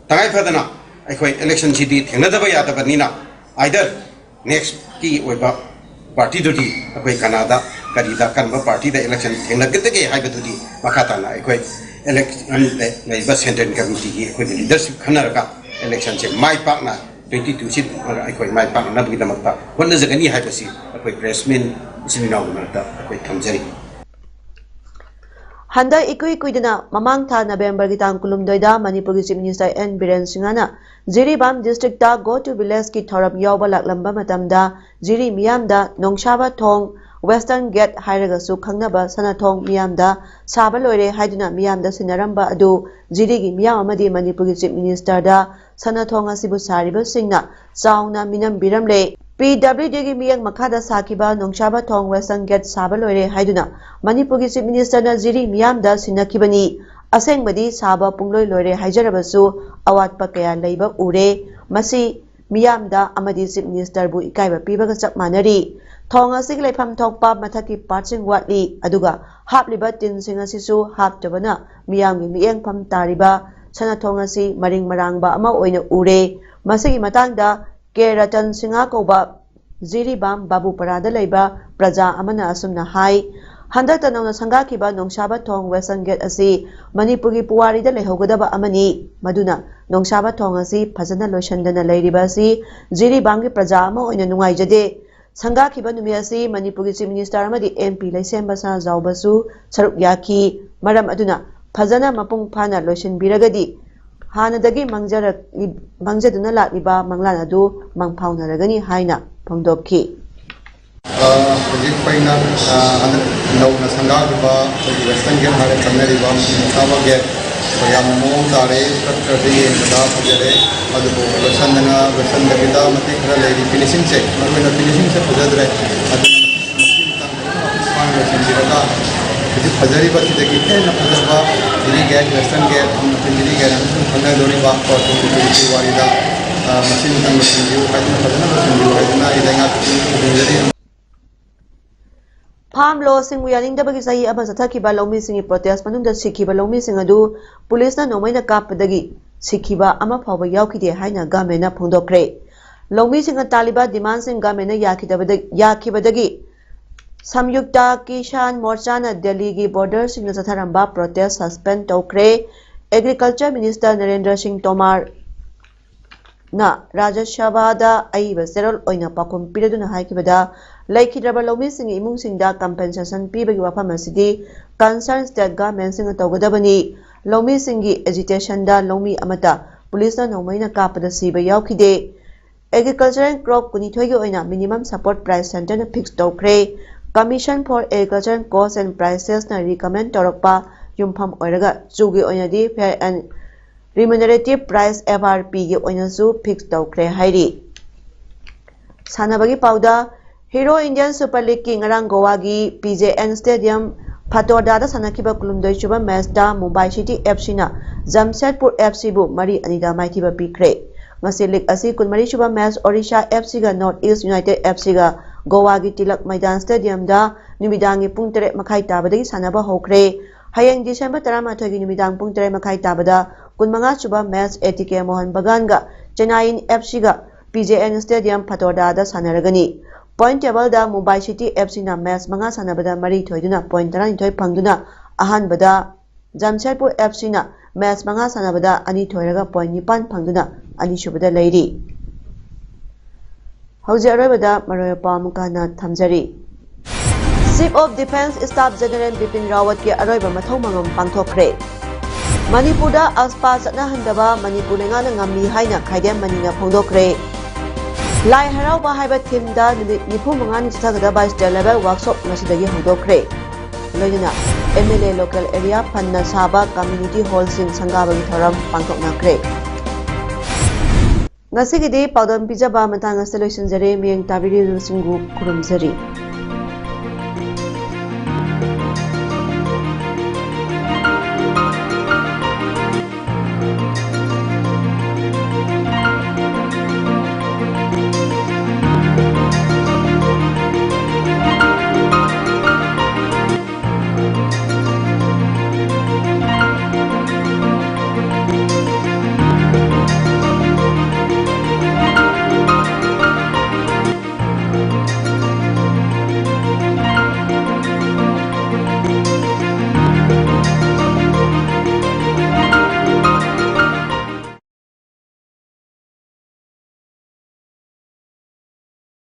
ꯇꯉꯥꯏ ꯐꯗꯅ ꯑꯩꯈꯣꯏ electionꯁꯤꯗꯤ ꯊꯦꯡꯅꯗꯕ ꯌꯥꯗꯕꯅꯤꯅ, either nextꯀꯤ ꯑꯣꯏꯕ partyꯗꯨꯗꯤ ꯑꯩꯈꯣꯏ ꯀꯅꯥꯗ, ꯀꯔꯤꯗ, ꯀꯔꯝꯕ partyꯗ election ꯊꯦꯡꯅꯒꯗꯒꯦ ꯍꯥꯏꯕꯗꯨꯗꯤ ꯃꯈꯥ ꯇꯥꯅ ꯑꯩꯈꯣꯏ election ꯂꯩꯔꯤꯕ central committeeꯒꯤ ꯑꯩꯈꯣꯏꯒꯤ leadership ꯈꯟꯅꯔꯒ electionꯁꯦ ꯃꯥꯏ ꯄꯥꯛꯅ twenty twentysꯤ ꯑꯩꯈꯣꯏ ꯃꯥꯏ ꯄꯥꯛꯅꯅꯕꯒꯤꯗꯃꯛꯇ ꯍꯣꯠꯅꯖꯒꯅꯤ ꯍꯥꯏꯕꯁꯤ ꯑꯩꯈꯣꯏ press meet ꯏꯆꯤꯟ ꯏꯅꯥꯎꯒꯤ ꯃꯔꯛꯇ ꯑꯩꯈꯣꯏ ꯊꯝꯖꯔꯤ꯫ ꯍꯟꯗꯛ ꯏꯀꯨꯏ ꯀꯨꯏꯗꯅ ꯃꯃꯥꯡ ꯊꯥ Novemberꯒꯤ ꯇꯥꯡ ꯀꯨꯟꯍꯨꯝꯗꯣꯏꯗ ꯃꯅꯤꯄꯨꯔꯒꯤ Chief Minister N ꯕꯤꯔꯦꯟ ꯁꯤꯡꯍꯅ ꯖꯤꯔꯤꯕꯥꯝ districtꯇ Go to Villageꯀꯤ ꯊꯧꯔꯝ ꯌꯥꯎꯕ ꯂꯥꯛꯂꯝꯕ ꯃꯇꯝꯗ, ꯖꯤꯔꯤ ꯃꯤꯌꯥꯝꯗ ꯅꯣꯡꯁꯥꯕ ꯊꯣꯡ, Western Gate ꯍꯥꯏꯔꯒꯁꯨ ꯈꯪꯅꯕ ꯁꯅꯥꯊꯣꯡ ꯃꯤꯌꯥꯝꯗ ꯁꯥꯕ ꯂꯣꯏꯔꯦ ꯍꯥꯏꯗꯨꯅ ꯃꯤꯌꯥꯝꯗ ꯁꯤꯟꯅꯔꯝꯕ ꯑꯗꯨ ꯖꯤꯔꯤꯒꯤ ꯃꯤꯌꯥꯝ ꯑꯃꯗꯤ ꯃꯅꯤꯄꯨꯔꯒꯤ Chief Ministerꯗ ꯁꯅꯥꯊꯣꯡ ꯑꯁꯤꯕꯨ ꯁꯥꯔꯤꯕꯁꯤꯡꯅ ꯆꯥꯎꯅ ꯃꯤꯅꯝꯕꯤꯔꯝꯂꯦ꯫ PWDꯒꯤ ꯃꯤꯠꯌꯦꯡ ꯃꯈꯥꯗ ꯁꯥꯈꯤꯕ ꯅꯣꯡꯁꯥꯕ ꯊꯣꯡ Western Gate ꯁꯥꯕ ꯂꯣꯏꯔꯦ ꯍꯥꯏꯗꯨꯅ ꯃꯅꯤꯄꯨꯔꯒꯤ Chief Ministerꯅ ꯖꯤꯔꯤ ꯃꯤꯌꯥꯝꯗ ꯁꯤꯟꯅꯈꯤꯕꯅꯤ꯫ ꯑꯁꯦꯡꯕꯗꯤ ꯁꯥꯕ ꯄꯨꯡꯂꯣꯏ ꯂꯣꯏꯔꯦ ꯍꯥꯏꯖꯔꯕꯁꯨ, ꯑꯋꯥꯠꯄ ꯀꯌꯥ ꯂꯩꯕ ꯎꯔꯦ꯫ ꯃꯁꯤ ꯃꯤꯌꯥꯝꯗ ꯑꯃꯗꯤ Chief Ministerꯕꯨ ꯏꯀꯥꯏꯕ ꯄꯤꯕꯒ ꯆꯞ ꯃꯥꯟꯅꯔꯤ꯫ ꯊꯣꯡ ꯑꯁꯤꯒꯤ ꯂꯩꯐꯝ ꯊꯣꯛꯄ ꯃꯊꯛꯀꯤ partꯁꯤꯡ ꯋꯥꯠꯂꯤ, ꯑꯗꯨꯒ ꯍꯥꯞꯂꯤꯕ ꯇꯤꯟꯁꯤꯡ ꯑꯁꯤꯁꯨ ꯍꯥꯞꯇꯕꯅ ꯃꯤꯌꯥꯝꯒꯤ ꯃꯤꯠꯌꯦꯡꯐꯝ ꯇꯥꯔꯤꯕ ꯁꯅꯥꯊꯣꯡ ꯑꯁꯤ ꯃꯔꯤꯡ ꯃꯔꯥꯡꯕ ꯑꯃ ꯑꯣꯏꯅ ꯎꯔꯦ꯫ ꯃꯁꯤꯒꯤ ꯃꯇꯥꯡꯗ ꯀꯦ ꯔꯇꯟ ꯁꯤꯡꯍ ꯀꯧꯕ ꯖꯤꯔꯤꯕꯥꯝ ꯕꯥꯕꯨꯄꯔꯥꯗ ꯂꯩꯕ ꯄ꯭ꯔꯖꯥ ꯑꯃꯅ ꯑꯁꯨꯝꯅ ꯍꯥꯏ, ꯍꯟꯗꯛꯇ ꯅꯧꯅ ꯁꯪꯒꯥꯈꯤꯕ ꯅꯣꯡꯁꯥꯕ ꯊꯣꯡ Western Gate ꯑꯁꯤ ꯃꯅꯤꯄꯨꯔꯒꯤ ꯄꯨꯋꯥꯔꯤꯗ ꯂꯩꯍꯧꯒꯗꯕ ꯑꯃꯅꯤ꯫ ꯃꯗꯨꯅ ꯅꯣꯡꯁꯥꯕ ꯊꯣꯡ ꯑꯁꯤ ꯐꯖꯅ ꯂꯣꯏꯁꯤꯟꯗꯅ ꯂꯩꯔꯤꯕ ꯑꯁꯤ ꯖꯤꯔꯤꯕꯥꯝꯒꯤ ꯄ꯭ꯔꯖꯥ ꯑꯃ ꯑꯣꯏꯅ ꯅꯨꯡꯉꯥꯏꯖꯗꯦ꯫ ꯁꯪꯒꯥꯈꯤꯕ ꯅꯨꯃꯤꯠ ꯑꯁꯤ ꯃꯅꯤꯄꯨꯔꯒꯤ Chief Minister ꯑꯃꯗꯤ M P ꯂꯩꯁꯦꯝꯕ ꯁꯅꯥꯖꯥꯎꯕꯁꯨ ꯁꯔꯨꯛ ꯌꯥꯈꯤ꯫ ꯃꯔꯝ ꯑꯗꯨꯅ ꯐꯖꯅ ꯃꯄꯨꯡ ꯐꯥꯅ ꯂꯣꯏꯁꯤꯟꯕꯤꯔꯒꯗꯤ ꯍꯥꯟꯅꯗꯒꯤ ꯃꯥꯡꯖꯔꯛꯂꯤ-, ꯃꯥꯡꯖꯗꯨꯅ ꯂꯥꯛꯂꯤꯕ ꯃꯪꯂꯥꯟ ꯑꯗꯨ ꯃꯪꯐꯥꯎꯅꯔꯒꯅꯤ ꯍꯥꯏꯅ ꯐꯣꯡꯗꯣꯛꯈꯤ꯫ ꯑ, ꯍꯧꯖꯤꯛ ꯑꯩꯈꯣꯏꯅ, ꯑ, ꯍꯟꯗꯛ ꯅꯧꯅ ꯁꯪꯒꯥꯈꯤꯕ ꯑꯩꯈꯣꯏꯒꯤ Western Gate ꯍꯥꯏꯔ ꯆꯠꯅꯔꯤꯕ ꯃꯁꯥꯕ gate ꯑꯩꯈꯣꯏ ꯌꯥꯝꯅ ꯃꯑꯣꯡ ꯇꯥꯔꯦ, structureꯁꯦ ꯌꯦꯡꯕꯗ ꯐꯖꯔꯦ꯫ ꯑꯗꯨꯕꯨ ꯂꯣꯏꯁꯟꯗꯅ, ꯂꯣꯏꯁꯟꯗꯕꯤꯗ ꯃꯇꯦꯛ ꯈꯔ ꯂꯩꯔꯤ꯫ Finishingꯁꯦ, ꯃꯔꯨꯑꯣꯏꯅ finishingꯁꯦ ꯐꯖꯗ꯭ꯔꯦ꯫ ꯑꯗꯨꯅ ꯃꯁꯤꯒꯤ ꯃꯇꯥꯡꯗ ꯂꯣꯏꯅꯃꯛ ꯃꯄꯨꯡ ꯐꯥꯅ ꯂꯣꯏꯁꯤꯟꯕꯤꯔꯒ ꯍꯧꯖꯤꯛ ꯐꯖꯔꯤꯕ ꯁꯤꯗꯒꯤ ꯍꯦꯟꯅ ꯐꯖꯕ Giri Gate, Western Gate, ꯑꯃꯁꯨꯡ Giri Gate ꯑꯃꯁꯨꯡ ꯈꯪꯅꯗꯧꯔꯤꯕ ꯀꯣꯔꯁ ꯋꯥꯔꯤꯗ, ꯑ, ꯃꯁꯤ ꯃꯇꯝ ꯂꯣꯏꯁꯤꯟꯕꯤꯌꯨ ꯍꯥꯏꯗꯨꯅ, ꯐꯖꯅ ꯂꯣꯏꯁꯤꯟꯕꯤꯌꯨ ꯍꯥꯏꯗꯨꯅ ꯑꯩ ꯂꯩꯉꯥꯛꯀꯤ ꯈꯨꯗꯤꯡꯖꯔꯤ꯫ Farm lawꯁꯤꯡꯕꯨ ꯌꯥꯅꯤꯡꯗꯕꯒꯤ ꯆꯍꯤ ꯑꯃ ꯆꯠꯊꯈꯤꯕ ꯂꯧꯃꯤꯁꯤꯡꯒꯤ protest ꯃꯅꯨꯡꯗ ꯁꯤꯈꯤꯕ ꯂꯧꯃꯤꯁꯤꯡ ꯑꯗꯨ ꯄꯨꯂꯤꯁꯅ ꯅꯣꯡꯃꯩꯅ ꯀꯥꯞꯄꯗꯒꯤ ꯁꯤꯈꯤꯕ ꯑꯃ ꯐꯥꯎꯕ ꯌꯥꯎꯈꯤꯗꯦ ꯍꯥꯏꯅ governmentꯅ ꯐꯣꯡꯗꯣꯛꯈ꯭ꯔꯦ꯫ ꯂꯧꯃꯤꯁꯤꯡꯅ ꯇꯥꯜꯂꯤꯕ demandꯁꯤꯡ governmentꯅ ꯌꯥꯈꯤꯗꯕꯗ-, ꯌꯥꯈꯤꯕꯗꯒꯤ ꯁꯝꯌꯨꯛꯇ ꯀꯤꯁꯥꯟ ꯃꯣꯔꯆꯥꯅ ꯗꯦꯜꯂꯤꯒꯤ borderꯁꯤꯡꯗ ꯆꯠꯊꯔꯝꯕ protest suspend ꯇꯧꯈ꯭ꯔꯦ꯫ Agriculture Minister ꯅꯔꯦꯟꯗ꯭ꯔ ꯁꯤꯡ ꯇꯣꯃꯥꯔ ꯅ ꯔꯥꯖ꯭ꯌ ꯁꯚꯥꯗ ꯑꯏꯕ ꯆꯦꯔꯣꯜ ꯑꯣꯏꯅ ꯄꯥꯎꯈꯨꯝ ꯄꯤꯔꯗꯨꯅ ꯍꯥꯏꯈꯤꯕꯗ, ꯂꯩꯈꯤꯗ꯭ꯔꯕ ꯂꯧꯃꯤꯁꯤꯡꯒꯤ ꯏꯃꯨꯡꯁꯤꯡꯗ compensation ꯄꯤꯕꯒꯤ ꯋꯥꯐꯝ ꯑꯁꯤꯗꯤ concerned state governmentꯁꯤꯡꯅ ꯇꯧꯒꯗꯕꯅꯤ꯫ ꯂꯧꯃꯤꯁꯤꯡꯒꯤ agitationꯗ ꯂꯧꯃꯤ ꯑꯃꯠꯇ ꯄꯨꯂꯤꯁꯅ ꯅꯣꯡꯃꯩꯅ ꯀꯥꯞꯄꯗ ꯁꯤꯕ ꯌꯥꯎꯈꯤꯗꯦ꯫ Agricultural crop ꯀꯨꯟꯅꯤꯊꯣꯏꯒꯤ ꯑꯣꯏꯅ minimum support price centreꯅ fix ꯇꯧꯈ꯭ꯔꯦ꯫ Commission for Agricultural Cost and Pricesꯅ recommend ꯇꯧꯔꯛꯄ ꯌꯨꯝꯐꯝ ꯑꯣꯏꯔꯒ ꯆꯨꯒꯤ ꯑꯣꯏꯅꯗꯤ Fair and Remunerative Price, F R Pꯒꯤ ꯑꯣꯏꯅꯁꯨ fix ꯇꯧꯈ꯭ꯔꯦ ꯍꯥꯏꯔꯤ꯫ ꯁꯥꯟꯅꯕꯒꯤ ꯄꯥꯎꯗ, Hero Indian Super Leagueꯀꯤ ꯉꯔꯥꯡ ꯒꯣꯋꯥꯒꯤ P J N Stadium ꯐꯇꯣꯔꯗꯥꯗ ꯁꯥꯟꯅꯈꯤꯕ ꯀꯨꯟꯍꯨꯝꯗꯣꯏ ꯁꯨꯕ matchꯇ ꯃꯨꯝꯕꯥꯏ ꯁꯤꯇꯤ F Cꯅ ꯖꯝꯁꯦꯗꯄꯨꯔ F Cꯕꯨ ꯃꯔꯤ ꯑꯅꯤꯗ ꯃꯥꯏꯊꯤꯕ ꯄꯤꯈ꯭ꯔꯦ꯫ ꯉꯁꯤ league ꯑꯁꯤ ꯀꯨꯟꯃꯔꯤ ꯁꯨꯕ match Orissa F Cꯒ North East United F Cꯒ ꯒꯣꯋꯥꯒꯤ tilak ꯃꯩꯗꯥꯟ stadiumꯗ ꯅꯨꯃꯤꯗꯥꯡꯒꯤ ꯄꯨꯡ ꯇꯔꯦꯠ ꯃꯈꯥꯏ ꯇꯥꯕꯗꯒꯤ ꯁꯥꯟꯅꯕ ꯍꯧꯈ꯭ꯔꯦ꯫ ꯍꯌꯦꯡ December ꯇꯔꯥꯃꯥꯊꯣꯏꯒꯤ ꯅꯨꯃꯤꯗꯥꯡ ꯄꯨꯡ ꯇꯔꯦꯠ ꯃꯈꯥꯏ ꯇꯥꯕꯗ ꯀꯨꯟꯃꯉꯥ ꯁꯨꯕ match A T K Mohun ꯕꯒꯥꯟꯒ ꯆꯦꯟꯅꯥꯏ F Cꯒ P J N Stadium ꯐꯇꯣꯔꯗꯥꯗ ꯁꯥꯟꯅꯔꯒꯅꯤ꯫ Point tableꯗ ꯃꯨꯝꯕꯥꯏ ꯁꯤꯇꯤ F Cꯅ match ꯃꯉꯥ ꯁꯥꯟꯅꯕꯗ ꯃꯔꯤ ꯊꯣꯏꯗꯨꯅ point ꯇꯔꯥꯅꯤꯊꯣꯏ ꯐꯪꯗꯨꯅ ꯑꯍꯥꯟꯕꯗ, ꯖꯝꯁꯦꯗꯄꯨꯔ F Cꯅ match ꯃꯉꯥ ꯁꯥꯟꯅꯕꯗ ꯑꯅꯤ ꯊꯣꯏꯔꯒ point ꯅꯤꯄꯥꯟ ꯐꯪꯗꯨꯅ ꯑꯅꯤꯁꯨꯕꯗ ꯂꯩꯔꯤ꯫ ꯍꯧꯖꯤꯛ ꯑꯔꯣꯏꯕꯗ ꯃꯔꯨꯑꯣꯏꯕ ꯄꯥꯎ ꯑꯃꯨꯛꯀ ꯍꯟꯅ ꯊꯝꯖꯔꯤ꯫ Chief of Defence Staff General Bipin ꯔꯥꯋꯠꯀꯤ ꯑꯔꯣꯏꯕ ꯃꯊꯧ ꯃꯉꯝ ꯄꯥꯡꯊꯣꯛꯈ꯭ꯔꯦ꯫ ꯃꯅꯤꯄꯨꯔꯗ AFSPA ꯆꯠꯅꯍꯟꯗꯕ ꯃꯅꯤꯄꯨꯔ ꯂꯩꯉꯥꯛꯅ ꯉꯝꯃꯤ ꯍꯥꯏꯅ ꯈꯥꯏꯗꯦꯝ ꯃꯅꯤꯅ ꯐꯣꯡꯗꯣꯛꯈ꯭ꯔꯦ꯫ ꯂꯥꯏ ꯍꯔꯥꯎꯕ ꯍꯥꯏꯕ themeꯗ ꯅꯨꯃꯤꯠ ꯅꯤꯐꯨ ꯃꯉꯥꯅꯤ ꯆꯠꯊꯒꯗꯕ state level workshop ꯉꯁꯤꯗꯒꯤ ꯍꯧꯗꯣꯛꯈ꯭ꯔꯦ꯫ ꯂꯣꯏꯅꯅ MLA local area fundꯅ ꯁꯥꯕ community hallꯁꯤꯡ ꯁꯪꯒꯥꯕꯒꯤ ꯊꯧꯔꯝ ꯄꯥꯡꯊꯣꯛꯅꯈ꯭ꯔꯦ꯫ ꯉꯁꯤꯒꯤꯗꯤ ꯄꯥꯎꯗꯝ ꯄꯤꯖꯕ ꯃꯇꯥꯡ ꯑꯁꯤꯗ ꯂꯣꯏꯁꯤꯟꯖꯔꯦ꯫ ꯃꯤꯠꯌꯦꯡ ꯇꯥꯕꯤꯔꯤꯕꯁꯤꯡꯕꯨ ꯈꯨꯔꯨꯝꯖꯔꯤ꯫